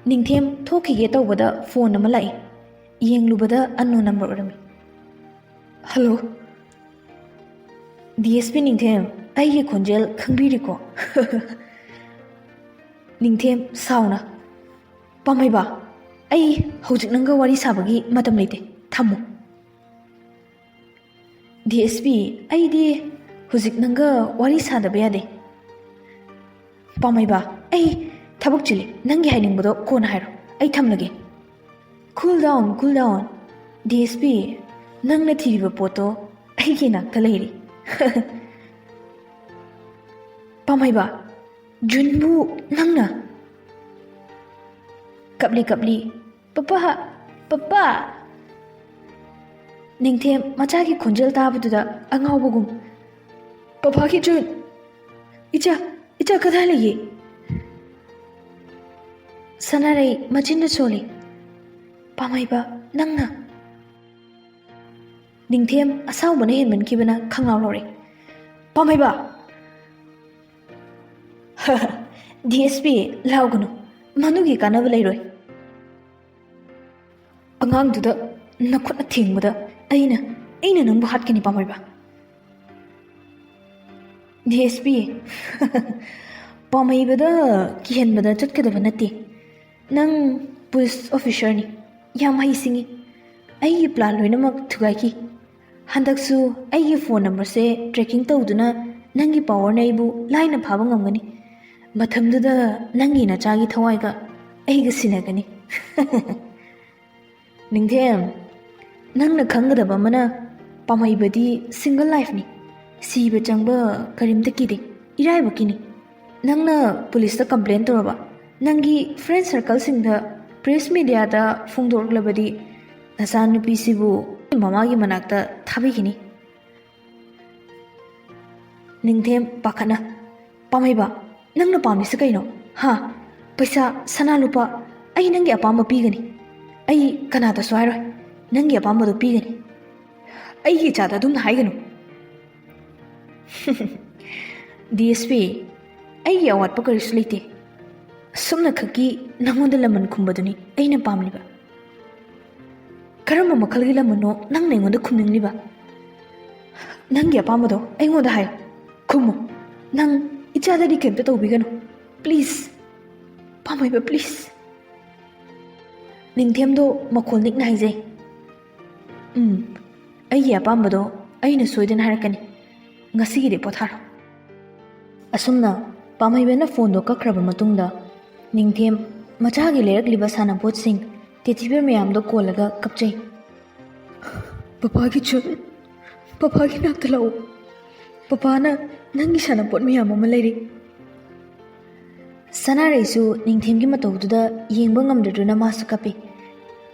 ꯅꯤꯡꯊꯦꯝ ꯊꯣꯛꯈꯤꯒꯦ ꯇꯧꯕꯗ ꯐꯣꯟ ꯑꯃ ꯂꯥꯛꯏ꯫ ꯌꯦꯡꯂꯨꯕꯗ unknown number ꯑꯣꯏꯔꯝꯃꯤ꯫ "ꯍꯜꯂꯣ꯫" "ꯗꯤ ꯑꯦꯁ ꯄꯤ ꯅꯤꯡꯊꯦꯝ, ꯑꯩꯒꯤ ꯈꯣꯟꯖꯦꯜ ꯈꯪꯕꯤꯔꯤꯀꯣ?" ꯅꯤꯡꯊꯦꯝ ꯁꯥꯎꯅ, "ꯄꯥꯝꯍꯩꯕ, ꯑꯩ ꯍꯧꯖꯤꯛ ꯅꯪꯒ ꯋꯥꯔꯤ ꯁꯥꯕꯒꯤ ꯃꯇꯝ ꯂꯩꯇꯦ, ꯊꯝꯃꯣ꯫" "ꯗꯤ ꯑꯦꯁ ꯄꯤ, ꯑꯩꯗꯤ ꯍꯧꯖꯤꯛ ꯅꯪꯒ ꯋꯥꯔꯤ ꯁꯥꯗꯕ ꯌꯥꯗꯦ꯫" "ꯄꯥꯝꯍꯩꯕ, ꯑꯩ ꯊꯕꯛ ꯆꯤꯜꯂꯤ, ꯅꯪꯒꯤ ꯍꯥꯏꯅꯤꯡꯕꯗꯣ ꯀꯣꯟꯅ ꯍꯥꯏꯔꯣ, ꯑꯩ ꯊꯝꯂꯒꯦ꯫" "Cool down, cool down꯫ D S P, ꯅꯪꯅ ꯊꯤꯔꯤꯕ ꯄꯣꯠꯇꯣ ꯑꯩꯒꯤ ꯏꯅꯥꯛꯇ ꯂꯩꯔꯤ꯫" "ꯄꯥꯝꯍꯩꯕ, ꯖꯨꯟꯕꯨ ꯅꯪꯅ?" ꯀꯞꯂꯤ ꯀꯞꯂꯤ, "ꯄꯄꯥ, ꯄꯄꯥ!" ꯅꯤꯡꯊꯦꯝ ꯃꯆꯥꯒꯤ ꯈꯣꯟꯖꯦꯜ ꯇꯥꯕꯗꯨꯗ ꯑꯉꯥꯎꯕꯒꯨꯝ, "ꯄꯄꯥꯒꯤ ꯖꯨꯟ! ꯏꯆꯥ, ꯏꯆꯥ ꯀꯗꯥꯏ ꯂꯩꯒꯦ?" ꯁꯅꯥꯔꯩ ꯃꯆꯤꯟꯅ ꯁꯣꯜꯂꯤ꯫ "ꯄꯥꯝꯍꯩꯕ, ꯅꯪꯅ?" ꯅꯤꯡꯊꯦꯝ ꯑꯁꯥꯎꯕꯅ ꯍꯦꯟꯃꯟꯈꯤꯕꯅ ꯈꯪꯂꯥꯎ ꯂꯧꯔꯦ꯫ "ꯄꯥꯝꯍꯩꯕ!" "D S P, ꯂꯥꯎꯒꯅꯨ꯫ ꯃꯗꯨꯒꯤ ꯀꯥꯟꯅꯕ ꯂꯩꯔꯣꯏ꯫ ꯑꯉꯥꯡꯗꯨꯗ ꯅꯈꯨꯠꯅ ꯊꯦꯡꯕꯗ ꯑꯩꯅ ꯑꯩꯅ ꯅꯪꯕꯨ ꯍꯥꯠꯀꯅꯤ, ꯄꯥꯝꯃꯩꯕ꯫ ꯗꯤ ꯑꯦꯁ ꯄꯤ, ꯄꯥꯝꯃꯩꯕꯗ ꯀꯤꯍꯟꯕꯗ ꯆꯠꯀꯗꯕ ꯅꯠꯇꯦ꯫ ꯅꯪ ꯄꯨꯂꯤꯁ ꯑꯣꯐꯤꯁꯔꯅꯤ, ꯌꯥꯝ ꯍꯩꯁꯤꯡꯉꯤ꯫ ꯑꯩꯒꯤ ꯄ꯭ꯂꯥꯟ ꯂꯣꯏꯅꯃꯛ ꯊꯨꯒꯥꯏꯈꯤ꯫ ꯍꯟꯗꯛꯁꯨ ꯑꯩꯒꯤ ꯐꯣꯟ ꯅꯝꯕꯔꯁꯦ ꯇ꯭ꯔꯦꯀꯤꯡ ꯇꯧꯗꯨꯅ ꯅꯪꯒꯤ ꯄꯥꯋꯔꯅ ꯑꯩꯕꯨ ꯂꯥꯏꯅ ꯐꯥꯕ ꯉꯝꯒꯅꯤ꯫ ꯃꯇꯝꯗꯨꯗ ꯅꯪꯒꯤ ꯅꯆꯥꯒꯤ ꯊꯋꯥꯏꯒ ꯑꯩꯒ ꯁꯤꯟꯅꯒꯅꯤ꯫ ꯅꯤꯡꯊꯦꯝ, ꯅꯪꯅ ꯈꯪꯒꯗꯕ ꯑꯃꯅ, ꯄꯥꯝꯍꯩꯕꯗꯤ ꯁꯤꯡꯒꯜ ꯂꯥꯏꯐꯅꯤ꯫ ꯁꯤꯕ ꯆꯪꯕ ꯀꯔꯤꯝꯇ ꯀꯤꯗꯦ, ꯏꯔꯥꯏꯕꯛꯀꯤꯅꯤ꯫ ꯅꯪꯅ ꯄꯨꯂꯤꯁꯇ ꯀꯝꯄ꯭ꯂꯦꯟ ꯇꯧꯔꯕ, ꯅꯪꯒꯤ ꯐ꯭ꯔꯦꯟ ꯁꯔꯀꯜꯁꯤꯡꯗ, ꯄ꯭ꯔꯦꯁ ꯃꯤꯗꯤꯌꯥꯗ ꯐꯣꯡꯗꯣꯔꯛꯂꯕꯗꯤ ꯅꯆꯥꯅꯨꯄꯤꯁꯤꯕꯨ ꯃꯃꯥꯒꯤ ꯃꯅꯥꯛꯇ ꯊꯥꯕꯤꯈꯤꯅꯤ꯫ ꯅꯤꯡꯊꯦꯝ ꯄꯥꯈꯠꯅ, "ꯄꯥꯝꯍꯩꯕ, ꯅꯪꯅ ꯄꯥꯝꯃꯤꯁꯤ ꯀꯩꯅꯣ? ꯍꯥ? ꯄꯩꯁꯥ, ꯁꯅꯥ, ꯂꯨꯄꯥ, ꯑꯩ ꯅꯪꯒꯤ ꯑꯄꯥꯝꯕ ꯄꯤꯒꯅꯤ꯫ ꯑꯩ ꯀꯅꯥꯗꯁꯨ ꯍꯥꯏꯔꯣꯏ꯫ ꯅꯪꯒꯤ ꯑꯄꯥꯝꯕꯗꯣ ꯄꯤꯒꯅꯤ꯫ ꯑꯩꯒꯤ ꯏꯆꯥꯗ ꯑꯗꯨꯝꯅ ꯍꯥꯏꯒꯅꯨ꯫" "ꯗꯤ ꯑꯦꯁ ꯄꯤ, ꯑꯩꯒꯤ ꯑꯋꯥꯠꯄ ꯀꯔꯤꯁꯨ ꯂꯩꯇꯦ꯫ ꯑꯁꯨꯝꯅ ꯈꯛꯀꯤ ꯅꯪꯉꯣꯟꯗ ꯂꯃꯟ ꯈꯨꯝꯕꯗꯨꯅꯤ ꯑꯩꯅ ꯄꯥꯝꯂꯤꯕ꯫" "ꯀꯔꯝꯕ ꯃꯈꯜꯒꯤ ꯂꯃꯟꯅꯣ ꯅꯪꯅ ꯑꯩꯉꯣꯟꯗ ꯈꯨꯝꯅꯤꯡꯂꯤꯕ? ꯅꯪꯒꯤ ꯑꯄꯥꯝꯕꯗꯣ ꯑꯩꯉꯣꯟꯗ ꯍꯥꯏꯌꯨ꯫ ꯈꯨꯝꯃꯨ꯫ ꯅꯪ ꯏꯆꯥꯗꯗꯤ ꯀꯩꯝꯇ ꯇꯧꯕꯤꯒꯅꯨ꯫ ꯄ꯭ꯂꯤꯖ꯫ ꯄꯥꯝꯃꯩꯕ, ꯄ꯭ꯂꯤꯖ꯫" ꯅꯤꯡꯊꯦꯝꯗꯣ ꯃꯈꯣꯜ ꯅꯤꯛꯅ ꯍꯥꯏꯖꯩ, "ꯎꯝ, ꯑꯩꯒꯤ ꯑꯄꯥꯝꯕꯗꯣ ꯑꯩꯅ ꯁꯣꯏꯗꯅ ꯍꯥꯏꯔꯛꯀꯅꯤ꯫ ꯉꯁꯤꯒꯤꯗꯤ ꯄꯣꯊꯥꯔꯣ꯫" ꯑꯁꯨꯝꯅ ꯄꯥꯝꯍꯩꯕꯅ ꯐꯣꯟꯗꯣ ꯀꯛꯈ꯭ꯔꯕ ꯃꯇꯨꯡꯗ, ꯅꯤꯡꯊꯦꯝ ꯃꯆꯥꯒꯤ ꯂꯩꯔꯛꯂꯤꯕ ꯁꯥꯟꯅꯄꯣꯠꯁꯤꯡ, ꯇꯦꯊꯤꯕꯤꯌꯔ ꯃꯌꯥꯝꯗꯣ ꯀꯣꯜꯂꯒ ꯀꯞꯆꯩ꯫ "ꯄꯄꯥꯒꯤ ꯆꯨꯟ, ꯄꯄꯥꯒꯤ ꯅꯥꯛꯇ ꯂꯥꯛꯑꯣ꯫ ꯄꯄꯥꯅ ꯅꯪꯒꯤ ꯁꯥꯟꯅꯄꯣꯠ ꯃꯌꯥꯝ ꯑꯃ ꯂꯩꯔꯤ꯫" ꯁꯅꯥꯔꯩꯁꯨ ꯅꯤꯡꯊꯦꯝꯒꯤ ꯃꯇꯧꯗꯨꯗ ꯌꯦꯡꯕ ꯉꯝꯗꯗꯨꯅ ꯃꯥꯁꯨ ꯀꯞꯄꯤ꯫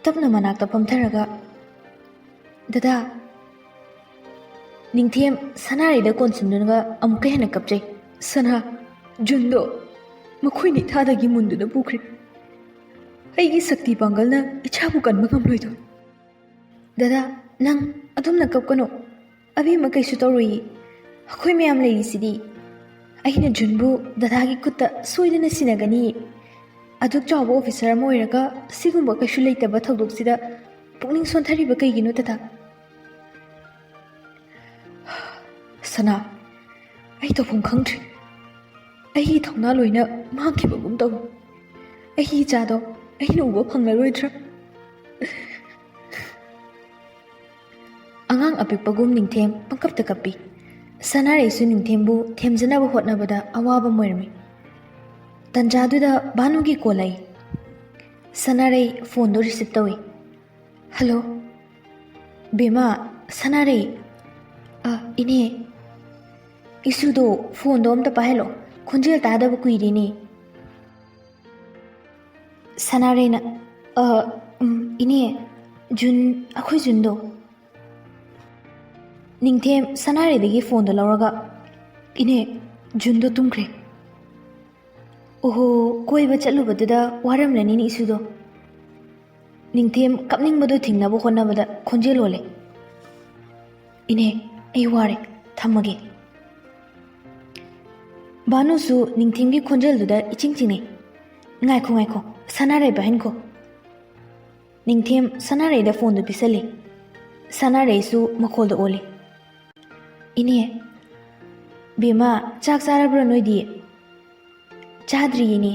ꯇꯞꯅ ꯃꯅꯥꯛꯇ ꯐꯝꯊꯔꯒ, "ꯗꯗꯥ꯫" ꯅꯤꯡꯊꯦꯝ ꯁꯅꯥꯔꯩꯗ ꯀꯣꯟꯁꯤꯟꯗꯨꯅꯒ ꯑꯃꯨꯛꯀ ꯍꯦꯟꯅ ꯀꯞꯆꯩ꯫ "ꯁꯅꯥ, ꯖꯨꯟꯗꯣ ꯃꯈꯣꯏꯅ ꯏꯊꯥꯗꯒꯤ ꯃꯨꯟꯗꯨꯅ ꯄꯨꯈ꯭ꯔꯦ꯫ ꯑꯩꯒꯤ ꯁꯛꯇꯤ ꯄꯥꯡꯒꯜꯅ ꯏꯆꯥꯕꯨ ꯀꯟꯕ ꯉꯝꯂꯣꯏꯗꯧꯔꯦ꯫" "ꯗꯗꯥ, ꯅꯪ ꯑꯗꯨꯝꯅ ꯀꯞꯀꯅꯨ꯫ ꯑꯕꯦꯝꯃ ꯀꯩꯁꯨ ꯇꯧꯔꯣꯏꯌꯦ꯫ ꯑꯩꯈꯣꯏ ꯃꯌꯥꯝ ꯂꯩꯔꯤꯁꯤꯗꯤ꯫ ꯑꯩꯅ ꯖꯨꯟꯕꯨ ꯗꯗꯥꯒꯤ ꯈꯨꯠꯇ ꯁꯣꯏꯗꯅ ꯁꯤꯟꯅꯒꯅꯤꯌꯦ꯫ ꯑꯗꯨꯛ ꯆꯥꯎꯕ ꯑꯣꯐꯤꯁꯔ ꯑꯃ ꯑꯣꯏꯔꯒ ꯁꯤꯒꯨꯝꯕ ꯀꯩꯁꯨ ꯂꯩꯇꯕ ꯊꯧꯗꯣꯛꯁꯤꯗ ꯄꯨꯛꯅꯤꯡ ꯁꯣꯟꯊꯔꯤꯕ ꯀꯩꯒꯤꯅꯣ, ꯗꯗꯥ? ꯁꯅꯥ, ꯑꯩ ꯇꯧꯐꯝ ꯈꯪꯗ꯭ꯔꯦ꯫ ꯑꯩꯒꯤ ꯊꯧꯅꯥ ꯂꯣꯏꯅ ꯃꯥꯡꯈꯤꯕꯒꯨꯝ ꯇꯧꯏ꯫ ꯑꯩꯒꯤ ꯏꯆꯥꯗꯣ ꯑꯩꯅ ꯎꯕ ꯐꯪꯂꯔꯣꯏꯗ꯭ꯔꯥ? ꯑꯉꯥꯡ ꯑꯄꯤꯛꯄꯒꯨꯝ ꯅꯤꯡꯊꯦꯝ ꯄꯪꯀꯞꯇ ꯀꯞꯄꯤ꯫ ꯁꯅꯥꯔꯩꯁꯨ ꯅꯤꯡꯊꯦꯝꯕꯨ ꯊꯦꯝꯖꯅꯕ ꯍꯣꯠꯅꯕꯗ ꯑꯋꯥꯕ ꯑꯃ ꯑꯣꯏꯔꯝꯃꯤ꯫ ꯇꯟꯖꯥꯗꯨꯗ ꯚꯥꯅꯨꯒꯤ ꯀꯣꯜ ꯂꯥꯛꯏ꯫ ꯁꯅꯥꯔꯩ ꯐꯣꯟꯗꯣ ꯔꯤꯁꯤꯞ ꯇꯧꯏ꯫ "ꯍꯜꯂꯣ, ꯕꯦꯝꯃ, ꯁꯅꯥꯔꯩ꯫ ꯑ, ꯏꯅꯦ, ꯏꯁꯨꯗꯣ ꯐꯣꯟꯗꯣ ꯑꯝꯇ ꯄꯥꯏꯍꯜꯂꯣ, ꯈꯣꯟꯖꯦꯜ ꯇꯥꯗꯕ ꯀꯨꯏꯔꯦꯅꯦ꯫" ꯁꯅꯥꯔꯩꯅ, "ꯑ, ꯎꯝ, ꯏꯅꯦ, ꯖꯨꯟ, ꯑꯩꯈꯣꯏ ꯖꯨꯟꯗꯣ꯫" ꯅꯤꯡꯊꯦꯝ ꯁꯅꯥꯔꯩꯗꯒꯤ ꯐꯣꯟꯗꯣ ꯂꯧꯔꯒ, "ꯏꯅꯦ, ꯖꯨꯟꯗꯣ ꯇꯨꯝꯈ꯭ꯔꯦ꯫" "ꯑꯣꯍꯣ, ꯀꯣꯏꯕ ꯆꯠꯂꯨꯕꯗꯨꯗ ꯋꯥꯔꯝꯂꯅꯤꯅꯦ ꯏꯁꯨꯗꯣ꯫" ꯅꯤꯡꯊꯦꯝ ꯀꯞꯅꯤꯡꯕꯗꯨ ꯊꯤꯡꯅꯕ ꯍꯣꯠꯅꯕꯗ ꯈꯣꯟꯖꯦꯜ ꯑꯣꯜꯂꯦ꯫ "ꯏꯅꯦ, ꯑꯩ ꯋꯥꯔꯦ, ꯊꯝꯃꯒꯦ꯫" ꯚꯥꯅꯨꯁꯨ ꯅꯤꯡꯊꯦꯝꯒꯤ ꯈꯣꯟꯖꯦꯜꯗꯨꯗ ꯏꯆꯤꯡ ꯆꯤꯡꯅꯩ꯫ "ꯉꯥꯏꯈꯣ, ꯉꯥꯏꯈꯣ, ꯁꯅꯥꯔꯩ ꯄꯥꯏꯍꯟꯈꯣ꯫" ꯅꯤꯡꯊꯦꯝ ꯁꯅꯥꯔꯩꯗ ꯐꯣꯟꯗꯨ ꯄꯤꯁꯜꯂꯤ꯫ ꯁꯅꯥꯔꯩꯁꯨ ꯃꯈꯣꯜꯗ ꯑꯣꯜꯂꯤ꯫ "ꯏꯅꯦ, ꯕꯦꯝꯃ, ꯆꯥꯛ ꯆꯥꯔꯕ꯭ꯔꯣ ꯅꯣꯏꯗꯤ?" "ꯆꯥꯗ꯭ꯔꯤꯌꯦꯅꯦ꯫"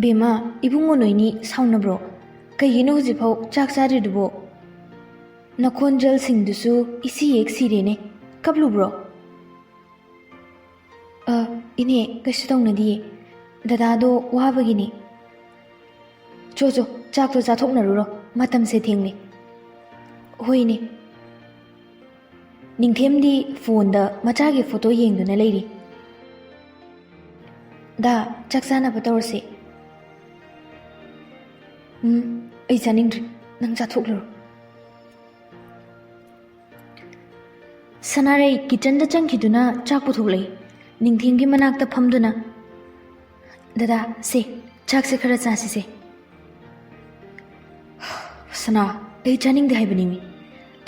"ꯕꯦꯝꯃ, ꯏꯕꯨꯡꯉꯣ ꯅꯣꯏꯅꯤ ꯁꯥꯎꯅꯕ꯭ꯔꯣ? ꯀꯩꯒꯤꯅꯣ ꯍꯧꯖꯤꯛꯐꯥꯎ ꯆꯥꯛ ꯆꯥꯗ꯭ꯔꯤꯗꯨꯕꯣ? ꯅꯈꯣꯟꯖꯦꯜꯁꯤꯡꯗꯨꯁꯨ ꯏꯁꯤ ꯍꯦꯛ ꯁꯤꯔꯦꯅꯦ꯫ ꯀꯞꯂꯨꯕ꯭ꯔꯣ?" "ꯑ, ꯏꯅꯦ, ꯀꯩꯁꯨ ꯇꯧꯅꯗꯤꯌꯦ꯫ ꯗꯗꯥꯗꯣ ꯋꯥꯕꯒꯤꯅꯦ꯫" "ꯆꯣ, ꯆꯣ, ꯆꯥꯛꯇꯣ ꯆꯥꯊꯣꯛꯅꯔꯨꯔꯣ, ꯃꯇꯝꯁꯦ ꯊꯦꯡꯂꯦ꯫" "ꯍꯣꯏꯅꯦ꯫" ꯅꯤꯡꯊꯦꯝꯗꯤ ꯐꯣꯟꯗ ꯃꯆꯥꯒꯤ ꯐꯣꯇꯣ ꯌꯦꯡꯗꯨꯅ ꯂꯩꯔꯤ꯫ "ꯗꯥ, ꯆꯥꯛ ꯆꯥꯅꯕ ꯇꯧꯔꯁꯦ꯫" "ꯎꯝ, ꯑꯩ ꯆꯥꯅꯤꯡꯗ꯭ꯔꯤ, ꯅꯪ ꯆꯥꯊꯣꯛꯂꯨꯔꯣ꯫" ꯁꯅꯥꯔꯩ ꯀꯤꯆꯟꯗ ꯆꯪꯈꯤꯗꯨꯅ ꯆꯥꯛ ꯄꯨꯊꯣꯛꯂꯛꯏ꯫ ꯅꯤꯡꯊꯦꯝꯒꯤ ꯃꯅꯥꯛꯇ ꯐꯝꯗꯨꯅ, "ꯗꯗꯥ, ꯁꯦ, ꯆꯥꯛꯁꯦ ꯈꯔ ꯆꯥꯁꯤꯁꯦ꯫" "ꯁꯅꯥ, ꯑꯩ ꯆꯥꯅꯤꯡꯗꯦ ꯍꯥꯏꯕꯅꯤꯃꯤ꯫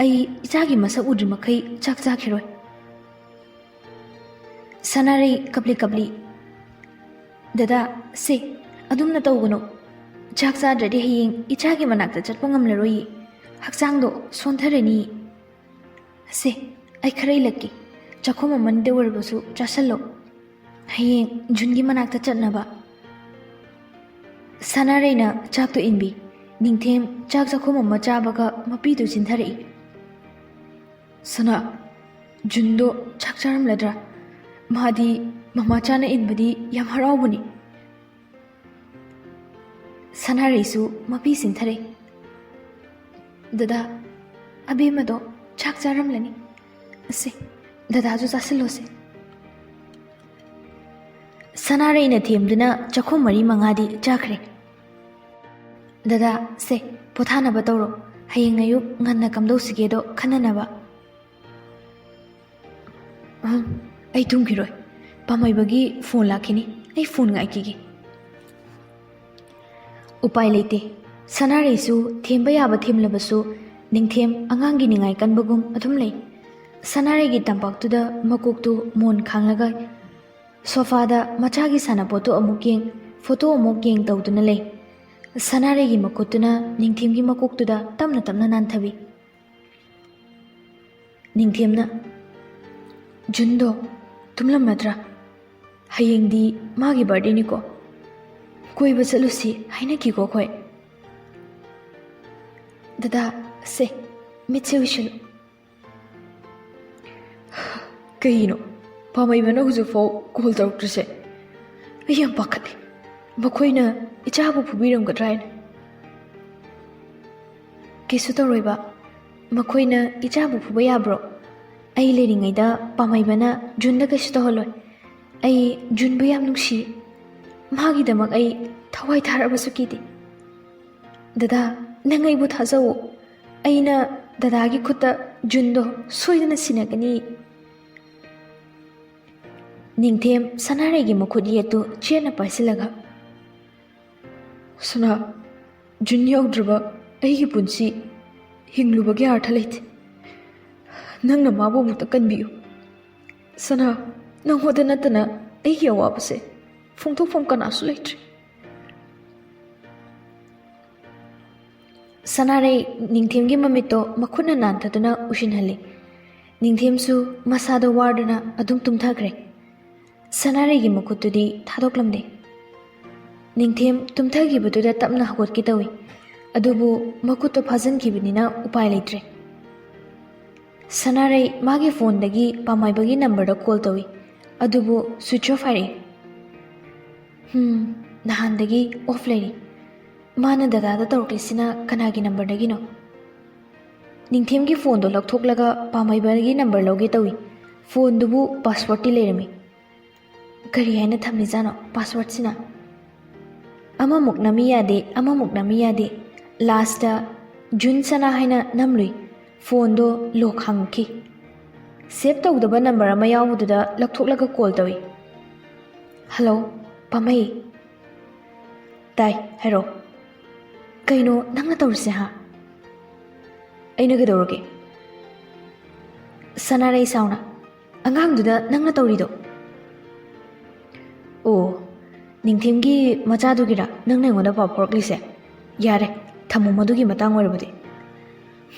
ꯑꯩ ꯏꯆꯥꯒꯤ ꯃꯁꯛ ꯎꯗ꯭ꯔꯤ ꯃꯈꯩ ꯆꯥꯛ ꯆꯥꯈꯤꯔꯣꯏ꯫" ꯁꯅꯥꯔꯩ ꯀꯞꯂꯤ ꯀꯞꯂꯤ, ꯗꯗꯥ, ꯁꯦ, ꯑꯗꯨꯝꯅ ꯇꯧꯒꯅꯨ꯫ ꯆꯥꯛ ꯆꯥꯗ꯭ꯔꯗꯤ ꯍꯌꯦꯡ ꯏꯆꯥꯒꯤ ꯃꯅꯥꯛꯇ ꯆꯠꯄ ꯉꯝꯂꯔꯣꯏꯌꯦ꯫ ꯍꯛꯆꯥꯡꯗꯣ ꯁꯣꯟꯊꯔꯅꯤ꯫ ꯁꯦ, ꯑꯩ ꯈꯔ ꯏꯜꯂꯛꯀꯦ꯫ ꯆꯥꯛꯈꯨꯝ ꯑꯃꯅꯤꯗ ꯑꯣꯏꯔꯕꯁꯨ ꯆꯥꯁꯜꯂꯣ꯫ ꯍꯌꯦꯡ ꯖꯨꯟꯒꯤ ꯃꯅꯥꯛꯇ ꯆꯠꯅꯕ꯫ ꯁꯅꯥꯔꯩꯅ ꯆꯥꯛꯇꯣ ꯏꯟꯕꯤ꯫ ꯅꯤꯡꯊꯦꯝ ꯆꯥꯛ ꯆꯥꯛꯈꯨꯝ ꯑꯃ ꯆꯥꯕꯒ ꯃꯄꯤꯗꯨ ꯆꯤꯟꯊꯔꯛꯏ꯫ "ꯁꯅꯥ, ꯖꯨꯟꯗꯣ ꯆꯥꯛ ꯆꯥꯔꯝꯂꯗ꯭ꯔꯥ? ꯃꯥꯗꯤ ꯃꯃꯥꯆꯥꯅ ꯏꯟꯕꯗꯤ ꯌꯥꯝ ꯍꯔꯥꯎꯕꯅꯤ꯫" ꯁꯅꯥꯔꯩꯁꯨ ꯃꯄꯤ ꯆꯤꯟꯊꯔꯛꯏ꯫ "ꯗꯗꯥ, ꯑꯕꯦꯝꯃꯗꯣ ꯆꯥꯛ ꯆꯥꯔꯝꯂꯅꯤ꯫ ꯑꯁꯦ, ꯗꯗꯥꯁꯨ ꯆꯥꯁꯤꯜꯂꯣꯁꯦ꯫" ꯁꯅꯥꯔꯩꯅ ꯊꯦꯝꯗꯨꯅ ꯆꯥꯛꯈꯨꯝ ꯃꯔꯤ ꯃꯉꯥꯗꯤ ꯆꯥꯈ꯭ꯔꯦ꯫ "ꯗꯗꯥ, ꯁꯦ, ꯄꯣꯊꯥꯅꯕ ꯇꯧꯔꯣ꯫ ꯍꯌꯦꯡ ꯑꯌꯨꯛ ꯉꯟꯅ ꯀꯝꯗꯧꯁꯤꯒꯦꯗꯣ ꯈꯟꯅꯅꯕ꯫" "ꯑꯍꯝ, ꯑꯩ ꯇꯨꯝꯈꯤꯔꯣꯏ꯫ ꯄꯥꯃꯩꯕꯒꯤ ꯐꯣꯟ ꯂꯥꯛꯈꯤꯅꯤ꯫ ꯑꯩ ꯐꯣꯟ ꯉꯥꯏꯈꯤꯒꯦ꯫" ꯎꯄꯥꯏ ꯂꯩꯇꯦ꯫ ꯁꯅꯥꯔꯩꯁꯨ ꯊꯦꯝꯕ ꯌꯥꯕ ꯊꯦꯝꯂꯕꯁꯨ, ꯅꯤꯡꯊꯦꯝ ꯑꯉꯥꯡꯒꯤ ꯅꯤꯡꯉꯥꯏ ꯀꯟꯕꯒꯨꯝ ꯑꯗꯨꯝ ꯂꯩ꯫ ꯁꯅꯥꯔꯩꯒꯤ ꯇꯝꯄꯥꯛꯇꯨꯗ ꯃꯀꯣꯛꯇꯨ ꯃꯣꯟ ꯈꯥꯡꯂꯒ ꯁꯣꯐꯥꯗ ꯃꯆꯥꯒꯤ ꯁꯥꯟꯅꯄꯣꯠꯇꯨ ꯑꯃꯨꯛ ꯌꯦꯡ, ꯐꯣꯇꯣ ꯑꯃꯨꯛ ꯌꯦꯡ ꯇꯧꯗꯨꯅ ꯂꯩ꯫ ꯁꯅꯥꯔꯩꯒꯤ ꯃꯈꯨꯠꯇꯨꯅ ꯅꯤꯡꯊꯦꯝꯒꯤ ꯃꯀꯣꯛꯇꯨꯗ ꯇꯞꯅ ꯇꯞꯅ ꯅꯥꯟꯊꯕꯤ꯫ ꯅꯤꯡꯊꯦꯝꯅ, "ꯖꯨꯟꯗꯣ ꯇꯨꯝꯂꯝꯃꯗ꯭ꯔꯥ? ꯍꯌꯦꯡꯗꯤ ꯃꯥꯒꯤ ꯕꯥꯔꯗꯦꯅꯤꯀꯣ꯫ ꯀꯣꯏꯕ ꯆꯠꯂꯨꯁꯤ ꯍꯥꯏꯅꯈꯤꯀꯣ ꯑꯩꯈꯣꯏ꯫" "ꯗꯗꯥ, ꯁꯦ, ꯃꯤꯠꯁꯦ ꯎꯏꯁꯜꯂꯨ꯫" "ꯀꯩꯅꯣ, ꯄꯥꯃꯩꯕꯅ ꯍꯧꯖꯤꯛꯐꯥꯎ ꯀꯣꯜ ꯇꯧꯔꯛꯇ꯭ꯔꯤꯁꯦ? ꯑꯩ ꯌꯥꯝ ꯄꯥꯈꯠꯂꯦ꯫ ꯃꯈꯣꯏꯅ ꯏꯆꯥꯕꯨ ꯐꯨꯕꯤꯔꯝꯒꯗ꯭ꯔꯥ ꯍꯥꯏꯅ꯫" "ꯀꯩꯁꯨ ꯇꯧꯔꯣꯏꯕ꯫ ꯃꯈꯣꯏꯅ ꯏꯆꯥꯕꯨ ꯐꯨꯕ ꯌꯥꯕ꯭ꯔꯣ? ꯑꯩ ꯂꯩꯔꯤꯉꯩꯗ ꯄꯥꯃꯩꯕꯅ ꯖꯨꯟꯗ ꯀꯩꯁꯨ ꯇꯧꯍꯜꯂꯣꯏ꯫ ꯑꯩ ꯖꯨꯟꯕꯨ ꯌꯥꯝ ꯅꯨꯡꯁꯤ꯫ ꯃꯥꯒꯤꯗꯃꯛ ꯑꯩ ꯊꯋꯥꯏ ꯊꯥꯔꯕꯁꯨ ꯀꯤꯗꯦ꯫ ꯗꯗꯥ, ꯅꯪ ꯑꯩꯕꯨ ꯊꯥꯖꯧ꯫ ꯑꯩꯅ ꯗꯗꯥꯒꯤ ꯈꯨꯠꯇ ꯖꯨꯟꯗꯣ ꯁꯣꯏꯗꯅ ꯁꯤꯟꯅꯒꯅꯤ꯫" ꯅꯤꯡꯊꯦꯝ ꯁꯅꯥꯔꯩꯒꯤ ꯃꯈꯨꯠ ꯌꯦꯠꯇꯨ ꯆꯦꯠꯅ ꯄꯥꯏꯁꯤꯜꯂꯒ, "ꯁꯅꯥ, ꯖꯨꯟ ꯌꯥꯎꯗ꯭ꯔꯕ ꯑꯩꯒꯤ ꯄꯨꯟꯁꯤ ꯍꯤꯡꯂꯨꯕꯒꯤ ꯑꯥꯔꯊ ꯂꯩꯇꯦ꯫ ꯅꯪꯅ ꯃꯥꯕꯨ ꯑꯃꯨꯛꯇ ꯀꯟꯕꯤꯌꯨ꯫ ꯁꯅꯥ, ꯅꯪꯉꯣꯟꯗ ꯅꯠꯇꯅ ꯑꯩꯒꯤ ꯑꯋꯥꯕꯁꯦ ꯐꯣꯡꯗꯣꯛꯐꯝ ꯀꯅꯥꯁꯨ ꯂꯩꯇ꯭ꯔꯦ꯫ ꯁꯅꯥꯔꯩ ꯅꯤꯡꯊꯦꯝꯒꯤ ꯃꯃꯤꯠꯇꯣ ꯃꯈꯨꯠꯅ ꯅꯥꯟꯊꯗꯨꯅ ꯎꯏꯁꯤꯟꯍꯜꯂꯤ꯫ ꯅꯤꯡꯊꯦꯝꯁꯨ ꯃꯁꯥꯗꯣ ꯋꯥꯗꯨꯅ ꯑꯗꯨꯝ ꯇꯨꯝꯊꯈ꯭ꯔꯦ꯫ ꯁꯅꯥꯔꯩꯒꯤ ꯃꯈꯨꯠꯇꯨꯗꯤ ꯊꯥꯗꯣꯛꯂꯝꯗꯦ꯫ ꯅꯤꯡꯊꯦꯝ ꯇꯨꯝꯊꯈꯤꯕꯗꯨꯗ ꯇꯞꯅ ꯍꯧꯒꯠꯀꯦ ꯇꯧꯏ, ꯑꯗꯨꯕꯨ ꯃꯈꯨꯠꯇꯣ ꯐꯥꯖꯤꯟꯈꯤꯕꯅꯤꯅ ꯎꯄꯥꯏ ꯂꯩꯇ꯭ꯔꯦ꯫ ꯁꯅꯥꯔꯩ ꯃꯥꯒꯤ ꯐꯣꯟꯗꯒꯤ ꯄꯥꯃꯥꯏꯕꯒꯤ ꯅꯝꯕꯔꯗ ꯀꯣꯜ ꯇꯧꯏ, ꯑꯗꯨꯕꯨ ꯁ꯭ꯋꯤꯆ ꯑꯣꯐ ꯍꯥꯏꯔꯛꯏ꯫ ꯍꯝ, ꯅꯍꯥꯟꯗꯒꯤ ꯑꯣꯐ ꯂꯩꯔꯤ꯫ ꯃꯥꯅ ꯗꯗꯥꯗ ꯇꯧꯔꯛꯂꯤꯁꯤꯅ ꯀꯅꯥꯒꯤ ꯅꯝꯕꯔꯗꯒꯤꯅꯣ? ꯅꯤꯡꯊꯦꯝꯒꯤ ꯐꯣꯟꯗꯣ ꯂꯧꯊꯣꯛꯂꯒ ꯄꯥꯃꯥꯏꯕꯒꯤ ꯅꯝꯕꯔ ꯂꯧꯒꯦ ꯇꯧꯏ꯫ ꯐꯣꯟꯗꯨꯕꯨ ꯄꯥꯁꯋꯥꯔꯗꯇꯤ ꯂꯩꯔꯝꯃꯤ꯫ ꯀꯔꯤ ꯍꯥꯏꯅ ꯊꯝꯂꯤꯖꯥꯠꯅꯣ ꯄꯥꯁꯋꯥꯔꯗꯁꯤꯅ? ꯑꯃꯃꯨꯛ ꯅꯝꯃꯤ ꯌꯥꯗꯦ, ꯑꯃꯃꯨꯛ ꯅꯝꯃꯤ ꯌꯥꯗꯦ꯫ ꯂꯥꯁꯇ ꯖꯨꯟ ꯁꯅꯥ ꯍꯥꯏꯅ ꯅꯝꯂꯨꯏ꯫ ꯐꯣꯟꯗꯣ ꯂꯣꯛ ꯍꯥꯡꯉꯛꯈꯤ꯫ ꯁꯦꯚ ꯇꯧꯗꯕ ꯅꯝꯕꯔ ꯑꯃ ꯌꯥꯎꯕꯗꯨꯗ ꯂꯧꯊꯣꯛꯂꯒ ꯀꯣꯜ ꯇꯧꯏ꯫ ꯍꯜꯂꯣ, ꯄꯥꯃꯩ꯫ ꯇꯥꯏ, ꯍꯥꯏꯔꯛꯑꯣ꯫ ꯀꯩꯅꯣ ꯅꯪꯅ ꯇꯧꯔꯤꯁꯦ, ꯍꯥ? ꯑꯩꯅ ꯀꯩꯗꯧꯔꯒꯦ? ꯁꯅꯥꯔꯩ ꯁꯥꯎꯅ, ꯑꯉꯥꯡꯗꯨꯗ ꯅꯪꯅ ꯇꯧꯔꯤꯗꯣ? ꯑꯣ, ꯅꯤꯡꯊꯦꯝꯒꯤ ꯃꯆꯥꯗꯨꯒꯤꯔ ꯅꯪꯅ ꯑꯩꯉꯣꯟꯗ ꯄꯥꯎ ꯐꯥꯎꯔꯛꯂꯤꯁꯦ? ꯌꯥꯔꯦ, ꯊꯝꯃꯣ ꯃꯗꯨꯒꯤ ꯃꯇꯥꯡ ꯑꯣꯏꯔꯕꯗꯤ꯫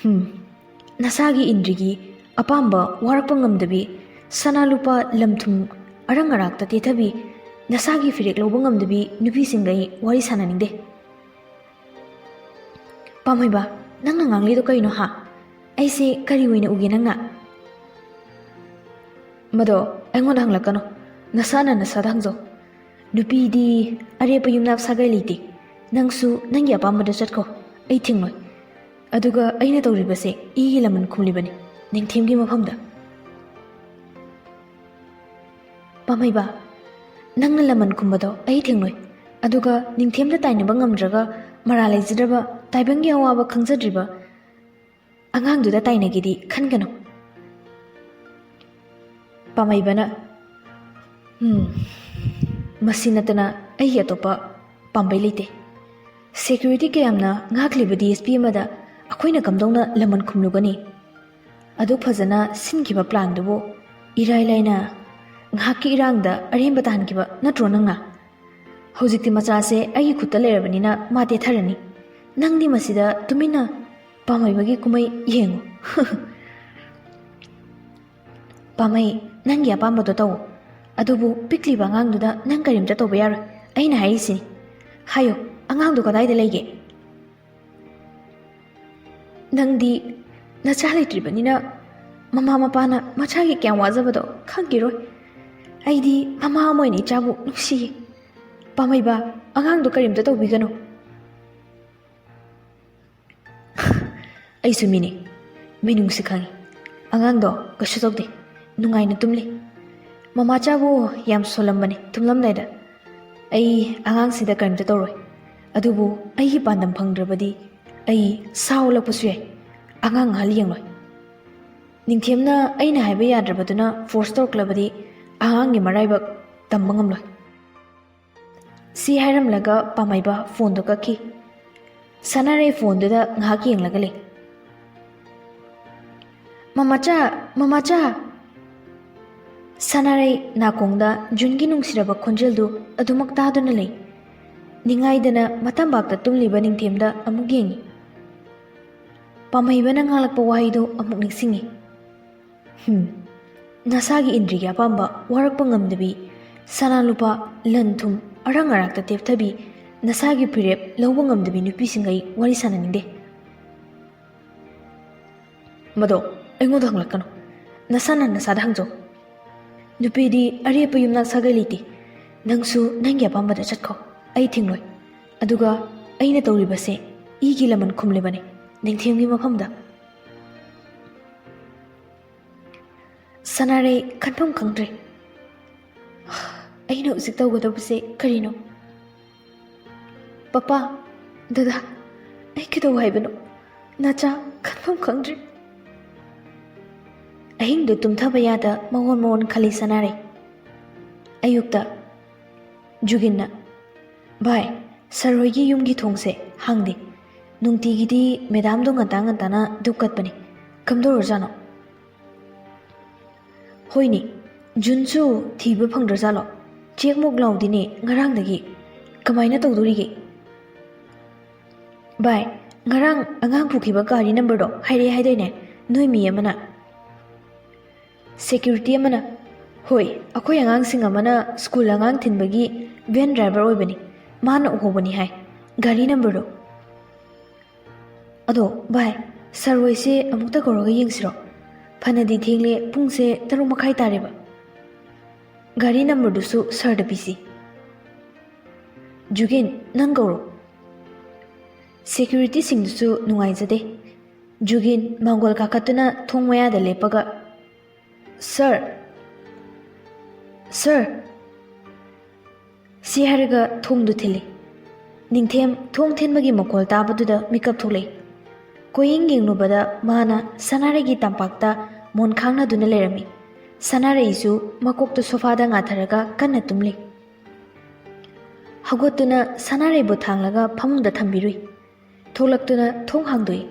ꯍꯝ, ꯅꯁꯥꯒꯤ ꯏꯟꯗ꯭ꯔꯤꯒꯤ ꯑꯄꯥꯝꯕ ꯋꯥꯔꯛꯄ ꯉꯝꯗꯕꯤ, ꯁꯅꯥ ꯂꯨꯄꯥ ꯂꯝ ꯊꯨꯝ ꯑꯔꯪ ꯑꯔꯥꯛꯇ ꯇꯦꯊꯕꯤ, ꯅꯁꯥꯒꯤ ꯐꯤꯔꯦꯞ ꯂꯧꯕ ꯉꯝꯗꯕꯤ ꯅꯨꯄꯤꯁꯤꯡꯒ ꯑꯩ ꯋꯥꯔꯤ ꯁꯥꯟꯅꯅꯤꯡꯗꯦ꯫ ꯄꯥꯝꯍꯩꯕ, ꯅꯪꯅ ꯉꯥꯡꯂꯤꯗꯣ ꯀꯩꯅꯣ ꯍꯥ? ꯑꯩꯁꯦ ꯀꯔꯤ ꯑꯣꯏꯅ ꯎꯒꯦ ꯅꯪꯅ? ꯃꯗꯣ ꯑꯩꯉꯣꯟꯗ ꯍꯪꯂꯛꯀꯅꯨ, ꯅꯁꯥꯅ ꯅꯁꯥꯗ ꯍꯪꯖꯧ꯫ ꯅꯨꯄꯤꯗꯤ ꯑꯔꯦꯞꯄ ꯌꯨꯝꯅꯥꯞ ꯁꯥꯒꯩ ꯂꯩꯇꯦ꯫ ꯅꯪꯁꯨ ꯅꯪꯒꯤ ꯑꯄꯥꯝꯕꯗ ꯆꯠꯈꯣ, ꯑꯩ ꯊꯤꯡꯂꯣꯏ꯫ ꯑꯗꯨꯒ ꯑꯩꯅ ꯇꯧꯔꯤꯕꯁꯦ ꯏꯒꯤ ꯂꯃꯟ ꯈꯨꯝꯂꯤꯕꯅꯤ, ꯅꯤꯡꯊꯦꯝꯒꯤ ꯃꯐꯝꯗ꯫ ꯄꯥꯝꯍꯩꯕ, ꯅꯪꯅ ꯂꯃꯟ ꯈꯨꯝꯕꯗꯣ ꯑꯩ ꯊꯤꯡꯂꯣꯏ꯫ ꯑꯗꯨꯒ ꯅꯤꯡꯊꯦꯝꯗ ꯇꯥꯏꯅꯕ ꯉꯝꯗ꯭ꯔꯒ ꯃꯔꯥꯜ ꯂꯩꯖꯗ꯭ꯔꯕ, ꯇꯥꯏꯕꯪꯒꯤ ꯑꯋꯥꯕ ꯈꯪꯖꯗ꯭ꯔꯤꯕ ꯑꯉꯥꯡꯗꯨꯗ ꯇꯥꯏꯅꯒꯦꯗꯤ ꯈꯟꯒꯅꯨ꯫ ꯄꯥꯝꯍꯩꯕꯅ, "ꯎꯝ, ꯃꯁꯤ ꯅꯠꯇꯅ ꯑꯩꯒꯤ ꯑꯇꯣꯞꯄ ꯄꯥꯝꯕꯩ ꯂꯩꯇꯦ꯫ ꯁꯦꯀ꯭ꯌꯨꯔꯤꯇꯤ ꯀꯌꯥꯝꯅ ꯉꯥꯛꯂꯤꯕ ꯗꯤ ꯑꯦꯁ ꯄꯤ ꯑꯃꯗ ꯑꯩꯈꯣꯏꯅ ꯀꯝꯗꯧꯅ ꯂꯃꯟ ꯈꯨꯝꯂꯨꯒꯅꯤ? ꯑꯗꯨꯛ ꯐꯖꯅ ꯁꯤꯟꯈꯤꯕ ꯄ꯭ꯂꯥꯟꯗꯨꯕꯨ ꯏꯔꯥꯏ ꯂꯥꯏꯅ ꯉꯥꯏꯍꯥꯛꯀꯤ ꯏꯔꯥꯡꯗ ꯑꯔꯦꯝꯕ ꯇꯥꯍꯟꯈꯤꯕ ꯅꯠꯇ꯭ꯔꯣ ꯅꯪꯅ?" ꯍꯧꯖꯤꯛꯇꯤ ꯃꯆꯥꯁꯦ ꯑꯩꯒꯤ ꯈꯨꯠꯇ ꯂꯩꯔꯕꯅꯤꯅ ꯃꯥ ꯇꯦꯊꯔꯅꯤ꯫ ꯅꯪꯗꯤ ꯃꯁꯤꯗ ꯇꯨꯃꯤꯟꯅ ꯄꯥꯝꯃꯩꯕꯒꯤ ꯀꯨꯝꯍꯩ ꯌꯦꯡꯉꯨ꯫ ꯄꯥꯝꯃꯩ, ꯅꯪꯒꯤ ꯑꯄꯥꯝꯕꯗꯣ ꯇꯧ꯫ ꯑꯗꯨꯕꯨ ꯄꯤꯛꯂꯤꯕ ꯑꯉꯥꯡꯗꯨꯗ ꯅꯪ ꯀꯔꯤꯝꯇ ꯇꯧꯕ ꯌꯥꯔꯣꯏ꯫ ꯑꯩꯅ ꯍꯥꯏꯔꯤꯁꯤꯅꯤ꯫ ꯍꯥꯏꯌꯣ, ꯑꯉꯥꯡꯗꯣ ꯀꯗꯥꯏꯗ ꯂꯩꯒꯦ? ꯅꯪꯗꯤ ꯅꯆꯥ ꯂꯩꯇ꯭ꯔꯤꯕꯅꯤꯅ ꯃꯃꯥ ꯃꯄꯥꯅ ꯃꯆꯥꯒꯤ ꯀꯌꯥꯝ ꯋꯥꯖꯕꯗꯣ ꯈꯪꯈꯤꯔꯣꯏ꯫ ꯑꯩꯗꯤ ꯃꯃꯥ ꯑꯃ ꯑꯣꯏꯅ ꯏꯆꯥꯕꯨ ꯅꯨꯡꯁꯤꯌꯦ꯫ ꯄꯥꯝꯃꯩꯕ, ꯑꯉꯥꯡꯗꯣ ꯀꯔꯤꯝꯇ ꯇꯧꯕꯤꯒꯅꯨ꯫ ꯑꯩꯁꯨ ꯃꯤꯅꯤ, ꯃꯤꯅꯨꯡꯁꯤ ꯈꯪꯉꯤ꯫ ꯑꯉꯥꯡꯗꯣ ꯀꯩꯁꯨ ꯇꯧꯗꯦ, ꯅꯨꯡꯉꯥꯏꯅ ꯇꯨꯝꯂꯤ꯫ ꯃꯃꯥꯆꯥꯕꯨ ꯌꯥꯝ ꯁꯣꯜꯂꯝꯕꯅꯤ ꯇꯨꯝꯂꯝꯗꯥꯏꯗ꯫ ꯑꯩ ꯑꯉꯥꯡꯁꯤꯗ ꯀꯔꯤꯝꯇ ꯇꯧꯔꯣꯏ, ꯑꯗꯨꯕꯨ ꯑꯩꯒꯤ ꯄꯥꯟꯗꯝ ꯐꯪꯗ꯭ꯔꯕꯗꯤ ꯑꯩ ꯁꯥ ꯑꯣꯜꯂꯛꯄꯁꯨ ꯌꯥꯏ꯫ ꯑꯉꯥꯡ ꯑꯍꯜ ꯌꯦꯡꯂꯣꯏ꯫ ꯅꯤꯡꯊꯦꯝꯅ ꯑꯩꯅ ꯍꯥꯏꯕ ꯌꯥꯗ꯭ꯔꯕꯗꯨꯅ ꯐꯣꯔꯁ ꯇꯧꯔꯛꯂꯕꯗꯤ ꯑꯉꯥꯡꯒꯤ ꯃꯔꯥꯏꯕꯛ ꯇꯝꯕ ꯉꯝꯂꯣꯏ꯫ ꯁꯤ ꯍꯥꯏꯔꯝꯂꯒ ꯄꯥꯝꯃꯩꯕ ꯐꯣꯟꯗꯣ ꯀꯛꯈꯤ꯫ ꯁꯅꯥꯔꯩ ꯐꯣꯟꯗꯨꯗ ꯉꯥꯏꯍꯥꯛ ꯌꯦꯡꯂꯒ ꯂꯩ꯫ "ꯃꯃꯥꯆꯥ, ꯃꯃꯥꯆꯥ!" ꯁꯅꯥꯔꯩ ꯅꯥꯀꯣꯡꯗ ꯖꯨꯟꯒꯤ ꯅꯨꯡꯁꯤꯔꯕ ꯈꯣꯟꯖꯦꯜꯗꯨ ꯑꯗꯨꯃꯛ ꯇꯥꯗꯨꯅ ꯂꯩ꯫ ꯅꯤꯡꯉꯥꯏꯗꯅ ꯃꯇꯝꯕꯥꯛꯇ ꯇꯨꯝꯂꯤꯕ ꯅꯤꯡꯊꯦꯝꯗ ꯑꯃꯨꯛ ꯌꯦꯡꯉꯤ꯫ ꯄꯥꯝꯃꯩꯕꯅ ꯉꯥꯡꯂꯛꯄ ꯋꯥꯍꯩꯗꯨ ꯑꯃꯨꯛ ꯅꯤꯡꯁꯤꯡꯉꯤ꯫ "ꯍꯝ, ꯅꯁꯥꯒꯤ ꯏꯟꯗ꯭ꯔꯤꯒꯤ ꯑꯄꯥꯝꯕ ꯋꯥꯔꯛꯄ ꯉꯝꯗꯕꯤ, ꯁꯅꯥ ꯂꯨꯄꯥ, ꯂꯟ ꯊꯨꯝ, ꯑꯔꯪ ꯑꯔꯥꯛꯇ ꯇꯦꯞꯊꯕꯤ, ꯅꯁꯥꯒꯤ ꯐꯤꯔꯦꯞ ꯂꯧꯕ ꯉꯝꯗꯕꯤ ꯅꯨꯄꯤꯁꯤꯡꯒ ꯑꯩ ꯋꯥꯔꯤ ꯁꯥꯟꯅꯅꯤꯡꯗꯦ꯫" "ꯃꯗꯣ ꯑꯩꯉꯣꯟꯗ ꯍꯪꯂꯛꯀꯅꯨ, ꯅꯁꯥꯅ ꯅꯁꯥꯗ ꯍꯪꯖꯧ꯫ ꯅꯨꯄꯤꯗꯤ ꯑꯔꯦꯞꯄ ꯌꯨꯝꯅꯥꯛ ꯁꯥꯒꯩ ꯂꯩꯇꯦ꯫ ꯅꯪꯁꯨ ꯅꯪꯒꯤ ꯑꯄꯥꯝꯕꯗ ꯆꯠꯈꯣ, ꯑꯩ ꯊꯤꯡꯂꯣꯏ꯫ ꯑꯗꯨꯒ ꯑꯩꯅ ꯇꯧꯔꯤꯕꯁꯦ ꯏꯒꯤ ꯂꯃꯟ ꯈꯨꯝꯂꯤꯕꯅꯤ, ꯅꯤꯡꯊꯦꯝꯒꯤ ꯃꯐꯝꯗ꯫" ꯁꯅꯥꯔꯩ ꯈꯟꯐꯝ ꯈꯪꯗ꯭ꯔꯦ꯫ "ꯑꯩꯅ ꯍꯧꯖꯤꯛ ꯇꯧꯒꯗꯧꯕꯁꯦ ꯀꯔꯤꯅꯣ? ꯄꯄꯥ, ꯗꯗꯥ, ꯑꯩ ꯀꯩꯗꯧ ꯍꯥꯏꯕꯅꯣ? ꯅꯆꯥ ꯈꯟꯐꯝ ꯈꯪꯗ꯭ꯔꯦ꯫" ꯑꯍꯤꯡꯗꯨ ꯇꯨꯝꯊꯕ ꯌꯥꯗ ꯃꯋꯣꯟ ꯃꯋꯣꯟ ꯈꯜꯂꯤ ꯁꯅꯥꯔꯩ꯫ ꯑꯌꯨꯛꯇ ꯖꯨꯒꯤꯟꯅ, "ꯚꯥꯏ, ꯁꯔ ꯍꯣꯏꯒꯤ ꯌꯨꯝꯒꯤ ꯊꯣꯡꯁꯦ ꯍꯥꯡꯗꯦ꯫ ꯅꯨꯡꯇꯤꯒꯤꯗꯤ ꯃꯦꯗꯥꯝꯗꯣ ꯉꯟꯇꯥ ꯉꯟꯇꯥꯅ ꯙꯨꯞ ꯀꯠꯄꯅꯤ꯫ ꯀꯝꯗꯧꯔꯖꯥꯠꯅꯣ?" "ꯍꯣꯏꯅꯦ, ꯖꯨꯟꯁꯨ ꯊꯤꯕ ꯐꯪꯗ꯭ꯔꯖꯥꯠꯂꯣ? ꯆꯦꯛꯃꯨꯛ ꯂꯥꯎꯗꯦꯅꯦ ꯉꯔꯥꯡꯗꯒꯤ꯫ ꯀꯃꯥꯏꯅ ꯇꯧꯗꯣꯔꯤꯒꯦ? ꯚꯥꯏ, ꯉꯔꯥꯡ ꯑꯉꯥꯡ ꯄꯨꯈꯤꯕ ꯒꯥꯔꯤ ꯅꯝꯕꯔꯗꯣ ꯍꯥꯏꯔꯛꯑꯦ ꯍꯥꯏꯗꯥꯏꯅꯦ ꯅꯣꯏ ꯃꯤ ꯑꯃꯅ? ꯁꯦꯀ꯭ꯌꯨꯔꯤꯇꯤ ꯑꯃꯅ, "ꯍꯣꯏ, ꯑꯩꯈꯣꯏ ꯑꯉꯥꯡꯁꯤꯡ ꯑꯃꯅ ꯁ꯭ꯀꯨꯜ ꯑꯉꯥꯡ ꯊꯤꯟꯕꯒꯤ ꯚꯦꯟ ꯗ꯭ꯔꯥꯏꯚꯔ ꯑꯣꯏꯕꯅꯤ, ꯃꯥꯅ ꯎꯍꯧꯕꯅꯤ" ꯍꯥꯏ ꯒꯥꯔꯤ ꯅꯝꯕꯔꯗꯣ꯫ ꯑꯗꯣ ꯚꯥꯏ, ꯁꯥꯔ ꯍꯣꯏꯁꯦ ꯑꯃꯨꯛꯇ ꯀꯧꯔꯒ ꯌꯦꯡꯁꯤꯔꯣ? ꯐꯅꯗꯤ ꯊꯦꯡꯂꯦ, ꯄꯨꯡꯁꯦ ꯇꯔꯨꯛ ꯃꯈꯥꯏ ꯇꯥꯔꯦꯕ꯫ ꯒꯥꯔꯤ ꯅꯝꯕꯔꯗꯨꯁꯨ ꯁꯥꯔꯗ ꯄꯤꯁꯤ꯫ ꯖꯨꯒꯤꯟ, ꯅꯪ ꯀꯧꯔꯣ꯫ ꯁꯦꯀ꯭ꯌꯨꯔꯤꯇꯤꯁꯤꯡꯗꯨꯁꯨ ꯅꯨꯡꯉꯥꯏꯖꯗꯦ꯫ ꯖꯨꯒꯤꯟ ꯃꯥꯡꯒꯣꯜ ꯀꯥꯈꯠꯇꯨꯅ ꯊꯣꯡ ꯃꯌꯥꯗ ꯂꯦꯞꯄꯒ, "ꯁꯥꯔ! ꯁꯥꯔ!" ꯁꯤ ꯍꯥꯏꯔꯒ ꯊꯣꯡꯗꯨ ꯊꯤꯜꯂꯤ꯫ ꯅꯤꯡꯊꯦꯝ ꯊꯣꯡ ꯊꯤꯟꯕꯒꯤ ꯃꯈꯣꯜ ꯇꯥꯕꯗꯨꯗ ꯃꯤꯀꯞ ꯊꯣꯛꯂꯛꯏ꯫ ꯀꯣꯏꯌꯦꯡ ꯌꯦꯡꯂꯨꯕꯗ ꯃꯥꯅ ꯁꯅꯥꯔꯩꯒꯤ ꯇꯝꯄꯥꯛꯇ ꯃꯣꯟ ꯈꯥꯡꯅꯗꯨꯅ ꯂꯩꯔꯝꯃꯤ꯫ ꯁꯅꯥꯔꯩꯁꯨ ꯃꯀꯣꯛꯇꯨ ꯁꯣꯐꯥꯗ ꯉꯥꯊꯔꯒ ꯀꯟꯅ ꯇꯨꯝꯂꯤ꯫ ꯍꯧꯒꯠꯇꯨꯅ ꯁꯅꯥꯔꯩꯕꯨ ꯊꯥꯡꯂꯒ ꯐꯃꯨꯡꯗ ꯊꯝꯕꯤꯔꯨꯏ꯫ ꯊꯣꯛꯂꯛꯇꯨꯅ ꯊꯣꯡ ꯍꯥꯡꯗꯣꯛꯏ꯫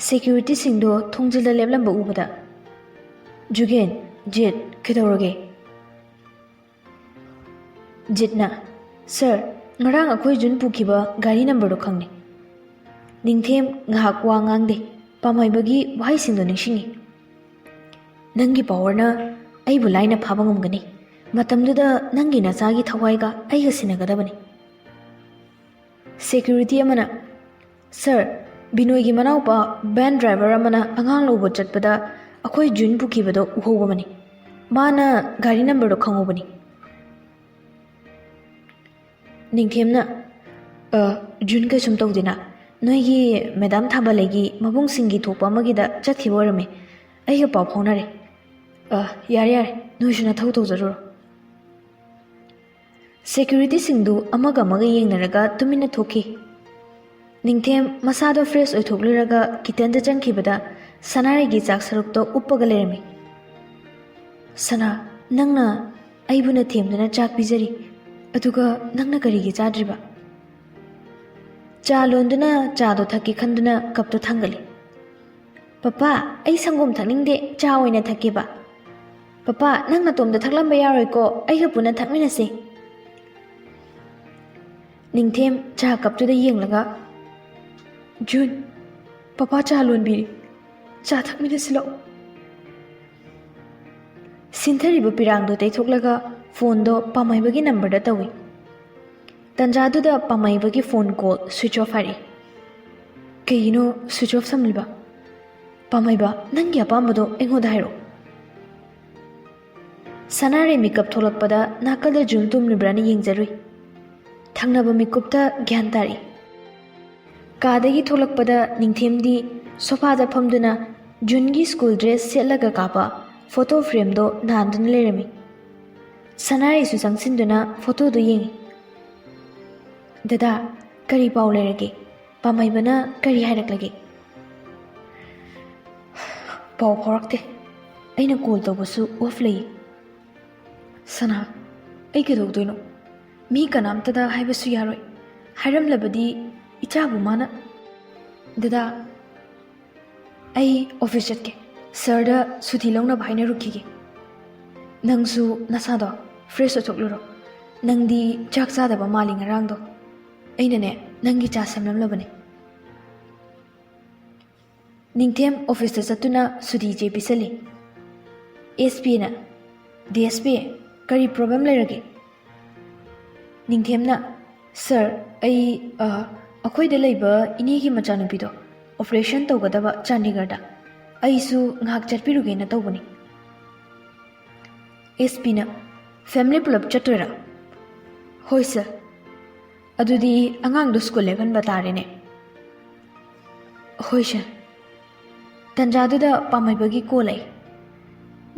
ꯁꯦꯀ꯭ꯌꯨꯔꯤꯇꯤꯁꯤꯡꯗꯣ ꯊꯣꯡꯖꯤꯜꯗ ꯂꯦꯞꯂꯝꯕ ꯎꯕꯗ, "ꯖꯨꯒꯦꯟ, ꯖꯤꯠ, ꯀꯩꯗꯧꯔꯒꯦ?" ꯖꯤꯠꯅ, "ꯁꯥꯔ, ꯉꯔꯥꯡ ꯑꯩꯈꯣꯏ ꯖꯨꯟ ꯄꯨꯈꯤꯕ ꯒꯥꯔꯤ ꯅꯝꯕꯔꯗꯣ ꯈꯪꯂꯦ꯫" ꯅꯤꯡꯊꯦꯝ ꯉꯥꯏꯍꯥꯛ ꯋꯥ ꯉꯥꯡꯗꯦ꯫ ꯄꯥꯝꯍꯩꯕꯒꯤ ꯋꯥꯍꯩꯁꯤꯡꯗꯣ ꯅꯤꯡꯁꯤꯡꯉꯤ꯫ "ꯅꯪꯒꯤ ꯄꯥꯋꯔꯅ ꯑꯩꯕꯨ ꯂꯥꯏꯅ ꯐꯥꯕ ꯉꯝꯒꯅꯤ꯫ ꯃꯇꯝꯗꯨꯗ ꯅꯪꯒꯤ ꯅꯆꯥꯒꯤ ꯊꯋꯥꯏꯒ ꯑꯩꯒ ꯁꯤꯟꯅꯒꯗꯕꯅꯤ꯫" ꯁꯦꯀ꯭ꯌꯨꯔꯤꯇꯤ ꯑꯃꯅ, "ꯁꯥꯔ, ꯕꯤꯅꯣꯏꯒꯤ ꯃꯅꯥꯎꯄꯥ ꯚꯦꯟ ꯗ꯭ꯔꯥꯏꯚꯔ ꯑꯃꯅ ꯑꯉꯥꯡ ꯂꯧꯕ ꯆꯠꯄꯗ ꯑꯩꯈꯣꯏ ꯖꯨꯟ ꯄꯨꯈꯤꯕꯗꯣ ꯎꯍꯧꯕꯅꯤ꯫ ꯃꯥꯅ ꯒꯥꯔꯤ ꯅꯝꯕꯔꯗꯣ ꯈꯪꯍꯧꯕꯅꯤ꯫" ꯅꯤꯡꯊꯦꯝꯅ, "ꯑ, ꯖꯨꯟ ꯀꯩꯁꯨꯝ ꯇꯧꯗꯦꯅ꯫ ꯅꯣꯏꯒꯤ ꯃꯦꯗꯥꯝ ꯊꯥꯕꯂꯩꯒꯤ ꯃꯕꯨꯡꯁꯤꯡꯒꯤ ꯊꯣꯛꯄ ꯑꯃꯒꯤꯗ ꯆꯠꯈꯤꯕ ꯑꯣꯏꯔꯝꯃꯦ꯫ ꯑꯩꯒ ꯄꯥꯎ ꯐꯥꯎꯅꯔꯦ꯫ ꯑ, ꯌꯥꯔꯦ, ꯌꯥꯔꯦ, ꯅꯣꯏꯁꯨ ꯅꯊꯧ ꯇꯧꯖꯔꯨꯔꯣ꯫" ꯁꯦꯀ꯭ꯌꯨꯔꯤꯇꯤꯁꯤꯡꯗꯨ ꯑꯃꯒ ꯑꯃꯒ ꯌꯦꯡꯅꯔꯒ ꯇꯨꯃꯤꯟꯅ ꯊꯣꯛꯈꯤ꯫ ꯅꯤꯡꯊꯦꯝ ꯃꯁꯥꯗꯣ ꯐ꯭ꯔꯦꯁ ꯑꯣꯏꯊꯣꯛꯂꯨꯔꯒ ꯀꯤꯠꯆꯟꯗ ꯆꯪꯈꯤꯕꯗ ꯁꯅꯥꯔꯩꯒꯤ ꯆꯥꯛ ꯁꯔꯨꯛꯇꯣ ꯎꯞꯄꯒ ꯂꯩꯔꯝꯃꯤ꯫ "ꯁꯅꯥ, ꯅꯪꯅ ꯑꯩꯕꯨꯅ ꯊꯦꯝꯗꯨꯅ ꯆꯥꯛ ꯄꯤꯖꯔꯤ, ꯑꯗꯨꯒ ꯅꯪꯅ ꯀꯔꯤꯒꯤ ꯆꯥꯗ꯭ꯔꯤꯕ?" ꯆꯥ ꯂꯣꯟꯗꯨꯅ ꯆꯥꯗꯣ ꯊꯛꯀꯦ ꯈꯟꯗꯨꯅ ꯀꯞꯇꯣ ꯊꯥꯡꯒꯠꯂꯤ꯫ "ꯄꯄꯥ, ꯑꯩ ꯁꯪꯒꯣꯝ ꯊꯛꯅꯤꯡꯗꯦ, ꯆꯥ ꯑꯣꯏꯅ ꯊꯛꯀꯦꯕ꯫" "ꯄꯄꯥ, ꯅꯪ ꯅꯇꯣꯝꯗ ꯊꯛꯂꯝꯕ ꯌꯥꯔꯣꯏꯀꯣ, ꯑꯩꯒ ꯄꯨꯟꯅ ꯊꯛꯃꯤꯟꯅꯁꯦ꯫" ꯅꯤꯡꯊꯦꯝ ꯆꯥ ꯀꯞꯇꯨꯗ ꯌꯦꯡꯂꯒ, "ꯖꯨꯟ, ꯄꯄꯥ ꯆꯥ ꯂꯣꯟꯕꯤꯔꯤ, ꯆꯥ ꯊꯛꯃꯤꯟꯅꯁꯤ ꯂꯥꯛꯑꯣ꯫" ꯁꯤꯟꯊꯔꯤꯕ ꯄꯤꯔꯥꯡꯗꯣ ꯇꯩꯊꯣꯛꯂꯒ ꯐꯣꯟꯗꯣ ꯄꯥꯃꯩꯕꯒꯤ ꯅꯝꯕꯔꯗ ꯇꯧꯏ꯫ ꯇꯟꯖꯥꯗꯨꯗ ꯄꯥꯃꯩꯕꯒꯤ ꯐꯣꯟ ꯀꯣꯜ ꯁ꯭ꯋꯤꯆ ꯑꯣꯐ ꯍꯥꯏꯔꯛꯏ꯫ "ꯀꯩꯒꯤꯅꯣ ꯁ꯭ꯋꯤꯆ ꯑꯣꯐ ꯁꯝꯂꯤꯕ? ꯄꯥꯃꯩꯕ, ꯅꯪꯒꯤ ꯑꯄꯥꯝꯕꯗꯣ ꯑꯩꯉꯣꯟꯗ ꯍꯥꯏꯔꯛꯑꯣ꯫" ꯁꯅꯥꯔꯩ ꯃꯤꯀꯞ ꯊꯣꯛꯂꯛꯄꯗ ꯅꯥꯀꯜꯗ ꯖꯨꯟ ꯇꯨꯝꯂꯤꯕ꯭ꯔꯥꯅ ꯌꯦꯡꯖꯔꯨꯏ꯫ ꯊꯪꯅꯕ ꯃꯤꯀꯨꯞꯇ ꯒ꯭ꯌꯥꯟ ꯇꯥꯔꯛꯏ꯫ ꯀꯥꯗꯒꯤ ꯊꯣꯛꯂꯛꯄꯗ ꯅꯤꯡꯊꯦꯝꯗꯤ ꯁꯣꯐꯥꯗ ꯐꯝꯗꯨꯅ ꯖꯨꯟꯒꯤ ꯁ꯭ꯀꯨꯜ ꯗ꯭ꯔꯦꯁ ꯁꯦꯠꯂꯒ ꯀꯥꯞꯄ ꯐꯣꯇꯣ ꯐ꯭ꯔꯦꯝꯗꯣ ꯅꯥꯟꯗꯨꯅ ꯂꯩꯔꯝꯃꯤ꯫ ꯁꯅꯥꯔꯩꯁꯨ ꯆꯪꯁꯤꯟꯗꯨꯅ ꯐꯣꯇꯣꯗꯨ ꯌꯦꯡꯉꯤ꯫ "ꯗꯗꯥ, ꯀꯔꯤ ꯄꯥꯎ ꯂꯩꯔꯒꯦ? ꯄꯥꯃꯩꯕꯅ ꯀꯔꯤ ꯍꯥꯏꯔꯛꯂꯒꯦ?" "ꯄꯥꯎ ꯐꯥꯎꯔꯛꯇꯦ꯫ ꯑꯩꯅ ꯀꯣꯜ ꯇꯧꯕꯁꯨ ꯑꯣꯐ ꯂꯩ꯫" "ꯁꯅꯥ, ꯑꯩ ꯀꯩꯗꯧꯗꯣꯏꯅꯣ? ꯃꯤ ꯀꯅꯥꯝꯇꯗ ꯍꯥꯏꯕꯁꯨ ꯌꯥꯔꯣꯏ꯫ ꯍꯥꯏꯔꯝꯂꯕꯗꯤ ꯏꯆꯥꯕꯨ ꯃꯥꯅ꯫" "ꯗꯗꯥ, ꯑꯩ ꯑꯣꯐꯤꯁ ꯆꯠꯀꯦ꯫ ꯁꯥꯔꯗ ꯁꯨꯇꯤ ꯂꯧꯅꯕ ꯍꯥꯏꯅꯔꯨꯈꯤꯒꯦ꯫ ꯅꯪꯁꯨ ꯅꯁꯥꯗꯣ ꯐ꯭ꯔꯦꯁ ꯑꯣꯏꯊꯣꯛꯂꯨꯔꯣ꯫ ꯅꯪꯗꯤ ꯆꯥꯛ ꯆꯥꯗꯕ ꯃꯥꯜꯂꯤ ꯉꯔꯥꯡꯗꯣ꯫ ꯑꯩꯅꯅꯦ, ꯅꯪꯒꯤ ꯆꯥ ꯁꯦꯝꯂꯝꯂꯕꯅꯦ꯫" ꯅꯤꯡꯊꯦꯝ ꯑꯣꯐꯤꯁꯇ ꯆꯠꯇꯨꯅ ꯁꯨꯇꯤ ꯆꯦ ꯄꯤꯁꯜꯂꯤ꯫ ꯑꯦꯁ ꯄꯤꯅ, "ꯗꯤ ꯑꯦꯁ ꯄꯤ, ꯀꯔꯤ ꯄ꯭ꯔꯣꯕ꯭ꯂꯦꯝ ꯂꯩꯔꯒꯦ?" ꯅꯤꯡꯊꯦꯝꯅ, "ꯁꯥꯔ, ꯑꯩ, ꯑ, ꯑꯩꯈꯣꯏꯗ ꯂꯩꯕ ꯏꯅꯦꯒꯤ ꯃꯆꯥꯅꯨꯄꯤꯗꯣ ꯑꯣꯄꯔꯦꯁꯟ ꯇꯧꯒꯗꯕ ꯆꯥꯟꯗꯤꯒꯔꯗ꯫ ꯑꯩꯁꯨ ꯉꯥꯏꯍꯥꯛ ꯆꯠꯄꯤꯔꯨꯒꯦꯅ ꯇꯧꯕꯅꯤ꯫" ꯑꯦꯁ ꯄꯤꯅ, "ꯐꯦꯃꯤꯂꯤ ꯄꯨꯂꯞ ꯆꯠꯇꯣꯏꯔꯥ?" "ꯍꯣꯏ ꯁꯥꯔ꯫" "ꯑꯗꯨꯗꯤ ꯑꯉꯥꯡꯗꯣ ꯁ꯭ꯀꯨꯜ ꯂꯦꯞꯍꯟꯕ ꯇꯥꯔꯦꯅꯦ꯫" "ꯍꯣꯏ ꯁꯥꯔ꯫" ꯇꯟꯖꯥꯗꯨꯗ ꯄꯥꯃꯩꯕꯒꯤ ꯀꯣꯜ ꯂꯥꯛꯏ꯫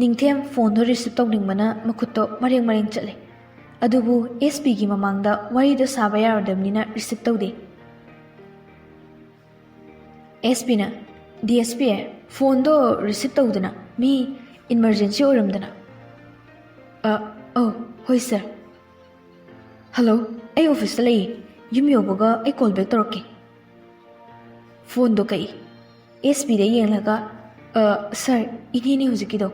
ꯅꯤꯡꯊꯦꯝ ꯐꯣꯟꯗꯣ ꯔꯤꯁꯤꯞ ꯇꯧꯅꯤꯡꯕꯅ ꯃꯈꯨꯠꯇꯣ ꯃꯔꯦꯡ ꯃꯔꯦꯡ ꯆꯠꯂꯤ꯫ ꯑꯗꯨꯕꯨ ꯑꯦꯁ ꯄꯤꯒꯤ ꯃꯃꯥꯡꯗ ꯋꯥꯔꯤꯗꯣ ꯁꯥꯕ ꯌꯥꯔꯣꯏꯗꯕꯅꯤꯅ ꯔꯤꯁꯤꯞ ꯇꯧꯗꯦ꯫ ꯑꯦꯁ ꯄꯤꯅ, "ꯗꯤ ꯑꯦꯁ ꯄꯤ, ꯐꯣꯟꯗꯣ ꯔꯤꯁꯤꯞ ꯇꯧꯗꯅ, ꯃꯤ ꯏꯃꯔꯖꯦꯟꯁꯤ ꯑꯣꯏꯔꯝꯗꯅ꯫" "ꯑ, ꯑꯧ, ꯍꯣꯏ ꯁꯥꯔ꯫" "ꯍꯜꯂꯣ, ꯑꯩ ꯑꯣꯐꯤꯁꯇ ꯂꯩꯌꯦ꯫ ꯌꯨꯝ ꯌꯧꯕꯒ ꯑꯩ ꯀꯣꯜ ꯕꯦꯛ ꯇꯧꯔꯛꯀꯦ꯫" ꯐꯣꯟꯗꯣ ꯀꯛꯏ꯫ ꯑꯦꯁ ꯄꯤꯗ ꯌꯦꯡꯂꯒ, "ꯑ, ꯁꯥꯔ, ꯏꯅꯦꯅꯦ ꯍꯧꯖꯤꯛꯀꯤꯗꯣ꯫"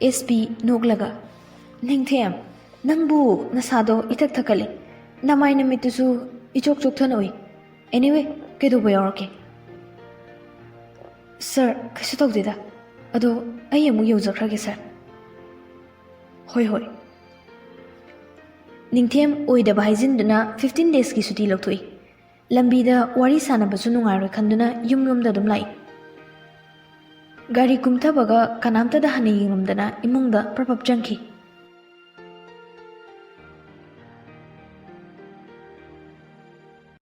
ꯑꯦꯁ ꯄꯤ ꯅꯣꯛꯂꯒ, "ꯅꯤꯡꯊꯦꯝ, ꯅꯪꯕꯨ ꯅꯁꯥꯗꯣ ꯏꯊꯛ ꯊꯛꯀꯠꯂꯦ, ꯅꯃꯥꯏ ꯅꯃꯤꯠꯇꯨꯁꯨ ꯏꯆꯣꯛ ꯆꯣꯛꯊꯅ ꯎꯏ꯫ Anyway, ꯀꯩꯗꯧꯕ ꯌꯥꯎꯔꯛꯀꯦ? ꯁꯥꯔ, ꯀꯩꯁꯨ ꯇꯧꯗꯦꯗ꯫ ꯑꯗꯣ ꯑꯩ ꯑꯃꯨꯛ ꯌꯧꯖꯈ꯭ꯔꯒꯦ, ꯁꯥꯔ꯫ ꯍꯣꯏ, ꯍꯣꯏ꯫ ꯅꯤꯡꯊꯦꯝ ꯑꯣꯏꯗꯕ ꯍꯥꯏꯖꯤꯟꯗꯨꯅ fifteen daysꯀꯤ ꯁꯨꯇꯤ ꯂꯧꯊꯣꯛꯏ꯫ ꯂꯝꯕꯤꯗ ꯋꯥꯔꯤ ꯁꯥꯟꯅꯕꯁꯨ ꯅꯨꯡꯉꯥꯏꯔꯣꯏ ꯈꯟꯗꯨꯅ ꯌꯨꯝꯂꯣꯝꯗ ꯑꯗꯨꯝ ꯂꯥꯛꯏ꯫ ꯒꯥꯔꯤ ꯀꯨꯝꯊꯕꯒ ꯀꯅꯥꯝꯇꯗ ꯍꯟꯅ ꯌꯦꯡꯂꯝꯗꯅ ꯏꯃꯨꯡꯗ ꯄ꯭ꯔꯞ ꯄ꯭ꯔꯞ ꯆꯪꯈꯤ꯫